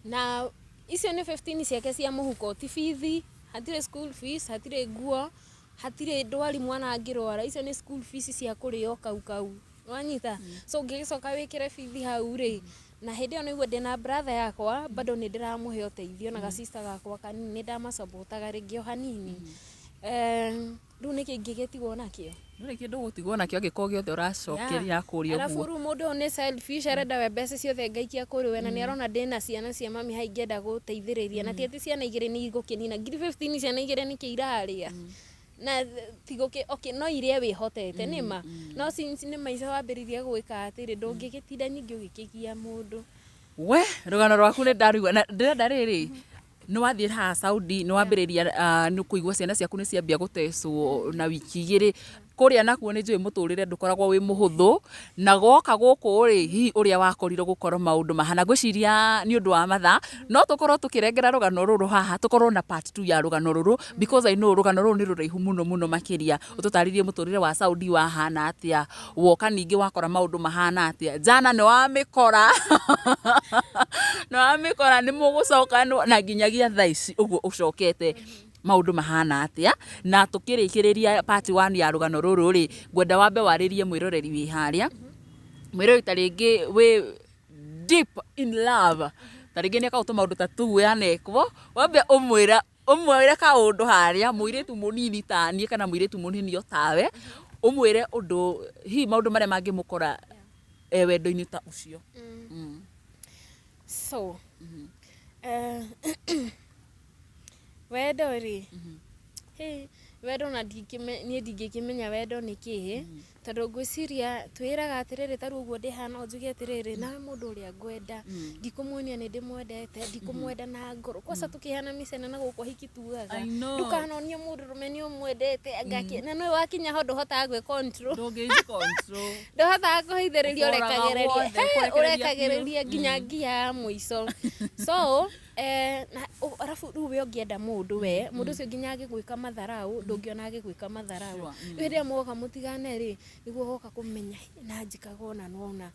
na icio nĩ 15 ciake cia mũhuko, ti bithi, hatirĩ school fees, hatirĩ nguo, hatirĩ ndwari mwana angĩrwara, icio nĩ school fees cia kũrĩo kau kau, wanyita? So ũngĩgĩcoka wĩkĩre bithi hau rĩ, na hĩndĩ ĩyo nĩguo ndĩna brother yakwa, bado nĩ ndĩramũhe ũteithio, na gasister gakwa kanini nĩ ndamacapotaga rĩngĩ o hanini. Rĩu nĩkĩ ingĩgĩtigwo nakĩo?
Ndũrĩ kĩndũ ũgũtigwo nakĩo angĩkorwo gĩothe ũracokeria kũrĩa
Arabu
ũguo.
Rĩu mũndũ ũyũ nĩ selfish, arenda we mbeca ciothe ngaikia kũrĩ we, na nĩ arona ndĩna ciana cia mami haha ingĩenda gũteithĩrĩria, na ti atĩ ciana igĩrĩ nĩ igũkĩnina ngiri 15, ciana igĩrĩ nĩkĩ irarĩa? Na tigũkĩ, okay, no iria wĩhotete nĩma, no since nĩ maica wambĩrĩria gwĩka atĩrĩ, ndũngĩgĩtinda nyingĩ ũgĩkĩgia mũndũ.
We rũgano rwaku nĩ ndarũigua na ndĩrenda rĩrĩ, nĩ wathiĩ haha Saudi, nĩ wambĩrĩria nĩ kũigua ciana ciaku nĩ ciambia gũtecwo na wiki igĩrĩ kũrĩa, nakuo nĩ njũĩ mũtũrĩre ndũkoragwo wĩ mũhũthũ, na goka gũkũ rĩ, hihi ũrĩa wakorirwo gũkorwo maũndũ mahana, ngwĩciria nĩ ũndũ wa mathaa no tũkorwo tũkĩrengera rũgano rũrũ haha, tũkorwo na part 2 ya rũgano rũrũ, because I know rũgano rũrũ nĩ rũraihu mũno mũno makĩria. Ũtũtarĩrie mũtũrĩre wa Saudi wahana atĩa, woka ningĩ wakora maũndũ mahana atĩa, jana nĩ wamĩkora, nĩ wamĩkora, nĩ mũgũcoka na nginyagia thaa ici ũguo ũcokete maũndũ mahana atĩa. Na tũkĩrĩkĩrĩria part 1 ya rũgano rũrũ rĩ, ngwenda wambe warĩrie mwĩroreri wĩ harĩa, mwĩroreri ta rĩngĩ wĩ deep in love, ta rĩngĩ nĩ ekaga tũmaũndũ ta tũu yanekwo, wambe ũmwĩra ũmwĩre kaũndũ harĩa, mũirĩtu mũnini ta niĩ kana mũirĩtu mũnini o tawe, ũmwĩre ũndũ hihi maũndũ marĩa mangĩmũkora e wendo-inĩ ta ũcio.
So wendo rĩ, hey, wendo na niĩ ndingĩkĩmenya wendo nĩ kĩĩ, tondũ ngwĩciria twĩraga atĩrĩrĩ, ta rĩu ũguo ndĩhana, no njuge atĩrĩrĩ, nawe mũndũ ũrĩa ngwenda ndikũmuonia nĩ ndĩmwendete, ndikũmwenda na ngoro kwaca, tũkĩhana mĩcene na gũkũ ahiki tugaga,
I know.
Ndũkanonie mũndũ rũme nĩ ũmwendete angaki, na nĩwe wakinya ho ndũhotaga gwĩ control.
Ndũngĩji control.
Ndũhotaga kũhithĩrĩria.
Ũkoraga
ũrekagĩrĩria
wothe,
He,
ũkũrekereria.
Ũrekagĩrĩria nginya nginya ya mũico. So na arabu rĩu we ũngĩenda mũndũ, we mũndũ ũcio nginya agĩgwĩka matharau, ndũngĩona agĩgwĩka matharau. Rĩu hĩndĩ ĩrĩa mwoka mũtigane rĩ, nĩguo ũgoka kũmenya, "Hĩ, na njĩkaga ũna na ũna."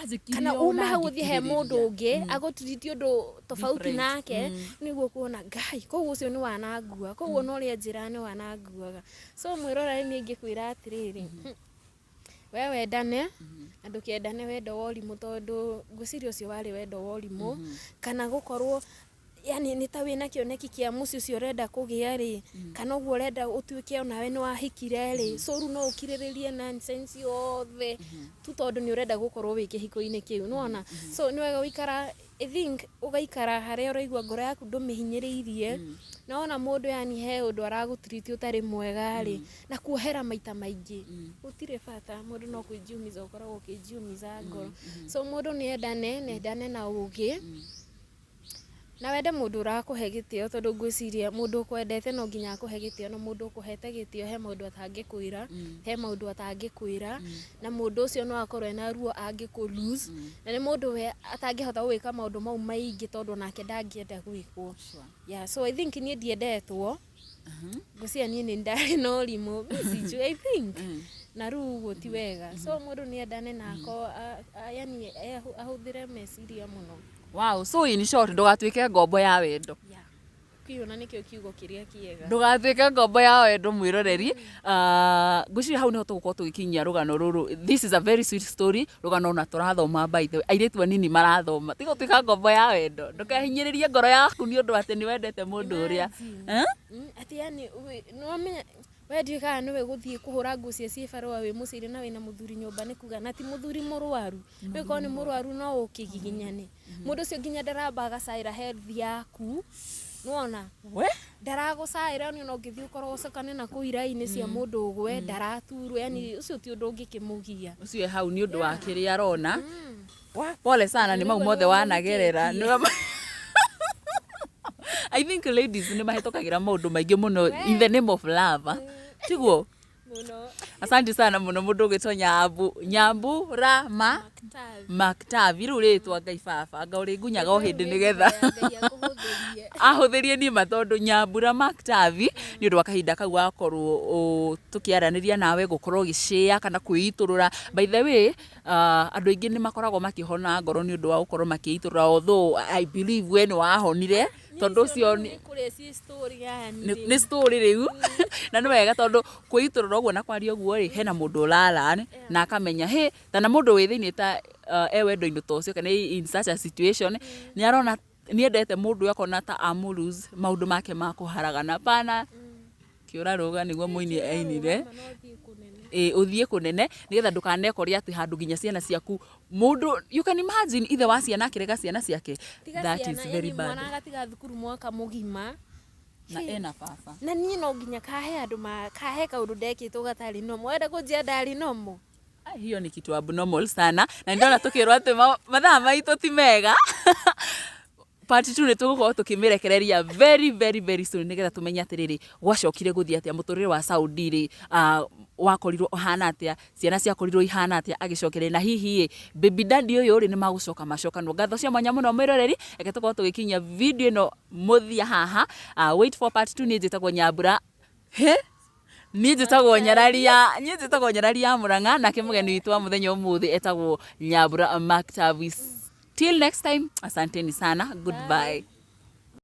Anjĩkire
Kana
ũũ
ume
na
hau ũthiĩ he mũndũ
ngĩkirĩrĩria.
Ũngĩ agũtiriti ũndũ tofauti
Different.
nake, nĩguo kuona ngai koguo ũcio nĩ wanangua, koguo na ũrĩa njĩra nĩ wananguaga. So mwĩrorere, niĩ ingĩkwĩra atĩrĩrĩ, we wendane na ndũkendane wendo wa ũrimũ, tondũ ngwĩciria ũcio warĩ wendo wa ũrimũ, kana gũkorwo Yani nĩ ta wĩna kĩoneki kĩa mũciĩ ũcio ũrenda kũgĩa rĩ, kana ũguo ũrenda ũtuĩke onawe nĩ wahikire rĩ, so rĩu no ũkirĩrĩrie nonsense yothe tu tondũ nĩ ũrenda gũkorwo wĩ kĩhiko-inĩ kĩu, nĩwona? So nĩ wega gũikara, I think ũgaikara harĩa ũraigua ngoro yaku ndũmĩhinyĩrĩirie, na wona mũndũ yani he ũndũ aragũ treat ũtarĩ mwega rĩ, na kuohera maita maingĩ, gũtirĩ bata, mũndũ no kwĩjiumiza ũkoragwo ũkĩjiumiza ngoro. So mũndũ nĩ endane, na endane na ũgĩ, na wende mũndũ ũrakũhe gĩtĩo, tondũ ngwĩciria mũndũ ũkwendete no nginya akũhe gĩtĩo, na mũndũ ũkũhete gĩtĩo he maũndũ atangĩkwĩra, he maũndũ atangĩkwĩra, na mũndũ ũcio no akorwo ena ruo angĩkũ lose, na nĩ mũndũ we atangĩhota gwĩka maũndũ mau maingĩ tondũ onake ndangĩenda gwĩkwo. Yeah, so I think niĩ ndiendetwo, ngwĩciria niĩ nĩ ndarĩ na ũrimũ, mi sijui, I think na rĩu ũguo ti wega. So mũndũ nĩ endane na akorwo yani ahũthĩre meciria mũno.
Wow, so in short, ndũgatuĩke ngombo ya wendo.
Yeah. Kĩu na nĩkĩo kiugo kĩrĩa kĩega.
Ndũgatuĩke ngombo ya wendo, mwĩroreri. Ngwĩciria hau nĩho tũgũkorwo tũgĩkinyia rũgano rũrũ. This is a very sweet story, rũgano ona tũrathoma, by the way, airĩtu anini marathoma. Tiga gũtuĩka ngombo ya wendo, ndũkehinyĩrĩrie ngoro yaku nĩ ũndũ atĩ nĩ wendete mũndũ ũrĩa.
Imagine.
Eh?
Atĩ yani nĩwamenya we ndiũĩ kana nĩwe gũthiĩ kũhũra nguo cia ciĩbarũa wĩ mũciĩ na wĩna mũthuri nyũmba, nĩ kuga na ti mũthuri mũrwaru, rĩu korwo nĩ mũrwaru no ũkĩgiginyane, mũndũ ũcio nginya ndaramba agacaĩra health yaku, nĩwona?
We?
Ndaragũcaĩra nĩ ona ũngĩthiĩ ũkorwo ũcokane na kũu iraĩ-inĩ cia mũndũ ũgwe ndaraturwo, yani ũcio ti ũndũ ũngĩkĩmũgia.
Ũcio e hau nĩ ũndũ wa kĩrĩa arona. Wa, pole sana nĩ mau
Nĩguo
mothe
nĩwe
wanagerera.
mũhikĩtie.
I think ladies nĩ mahĩtũkagĩra maũndũ maingĩ mũno in the name of love. Tiguo?
Mũno.
Asante sana mũno mũndũ ũgĩtwo Nyambu Nyambura ma
Mactavi.
Mactavi, rĩu rĩtwa Ngai baba anga ũrĩngunyaga o hĩndĩ nĩgetha
Ngai akũhũthĩrie.
Ahũthĩrie niĩ ma, tondũ Nyambura Mactavi, nĩ ũndũ wa kahinda kau wakorwo tũkĩaranĩria nawe, gũkorwo ũgĩshare kana kwĩitũrũra. By the way, andũ aingĩ nĩ makoragwo makĩhona ngoro nĩ ũndũ wa gũkorwo makĩitũrũra, although I believe we nĩ wahonire tondũ ũcio
nĩ kũrĩa ci story yani.
Nĩ story rĩu, na nĩ wega tondũ kwĩitũrũra ũguo na kwaria ũguo rĩ, hena mũndũ ũrara na akamenya hĩ tana mũndũ wĩ thĩinĩ ta e wendo-inĩ ta ũcio kana in such a situation, nĩ arona nĩ endete mũndũ ũyũ, akona ta amũ lose maũndũ make ma kũharagana pana kĩũra rũga nĩguo mũini ainire.
No ũthiĩ kũnene.
Ĩ, ũthiĩ kũnene nĩgetha ndũkanekore atĩ handũ nginya ciana ciaku mũndũ, you can imagine ithe wa ciana akĩrega ciana ciake.
Tiga
That
ciana,
is very
yani
bad.
Mwana agatiga thukuru mwaka mũgima
na ena baba.
Na niĩ no nginya kahe andũ ma kahe kaũndũ ndekĩtwo gatarĩ nomo, wenda kũnjia ndarĩ nomo.
Ah, hiyo ni kitu abnormal sana, na ndona tukirwo atĩ mathaa maitũ ti mega. Part 2 nĩ tũgũkorwo tũkĩmĩrekereria very very very soon, nĩgetha tũmenye atĩrĩrĩ, gwacokire gũthiĩ atĩa, mũtũrĩre wa Saudi rĩ, wakorirwo ũhana atĩa, ciana ciakorirwo ihana atĩa agĩcokereria, na hihi ĩ baby daddy ũyũ rĩ, nĩ magũcoka macokanwo. Ngatho cia mwanya mũno, mwĩroreri, reke tũkorwo tũgĩkinyia video ĩno mũthia haha. Wait for part 2. Niĩ njĩtagwo Nyambura, he niĩ njĩtagwo Nyarari ya Mũrang'a, nake mũgeni witũ wa mũthenya ũmũthĩ etagwo Nyambura Mactavis. Till next time, asanteni sana, goodbye.
Bye.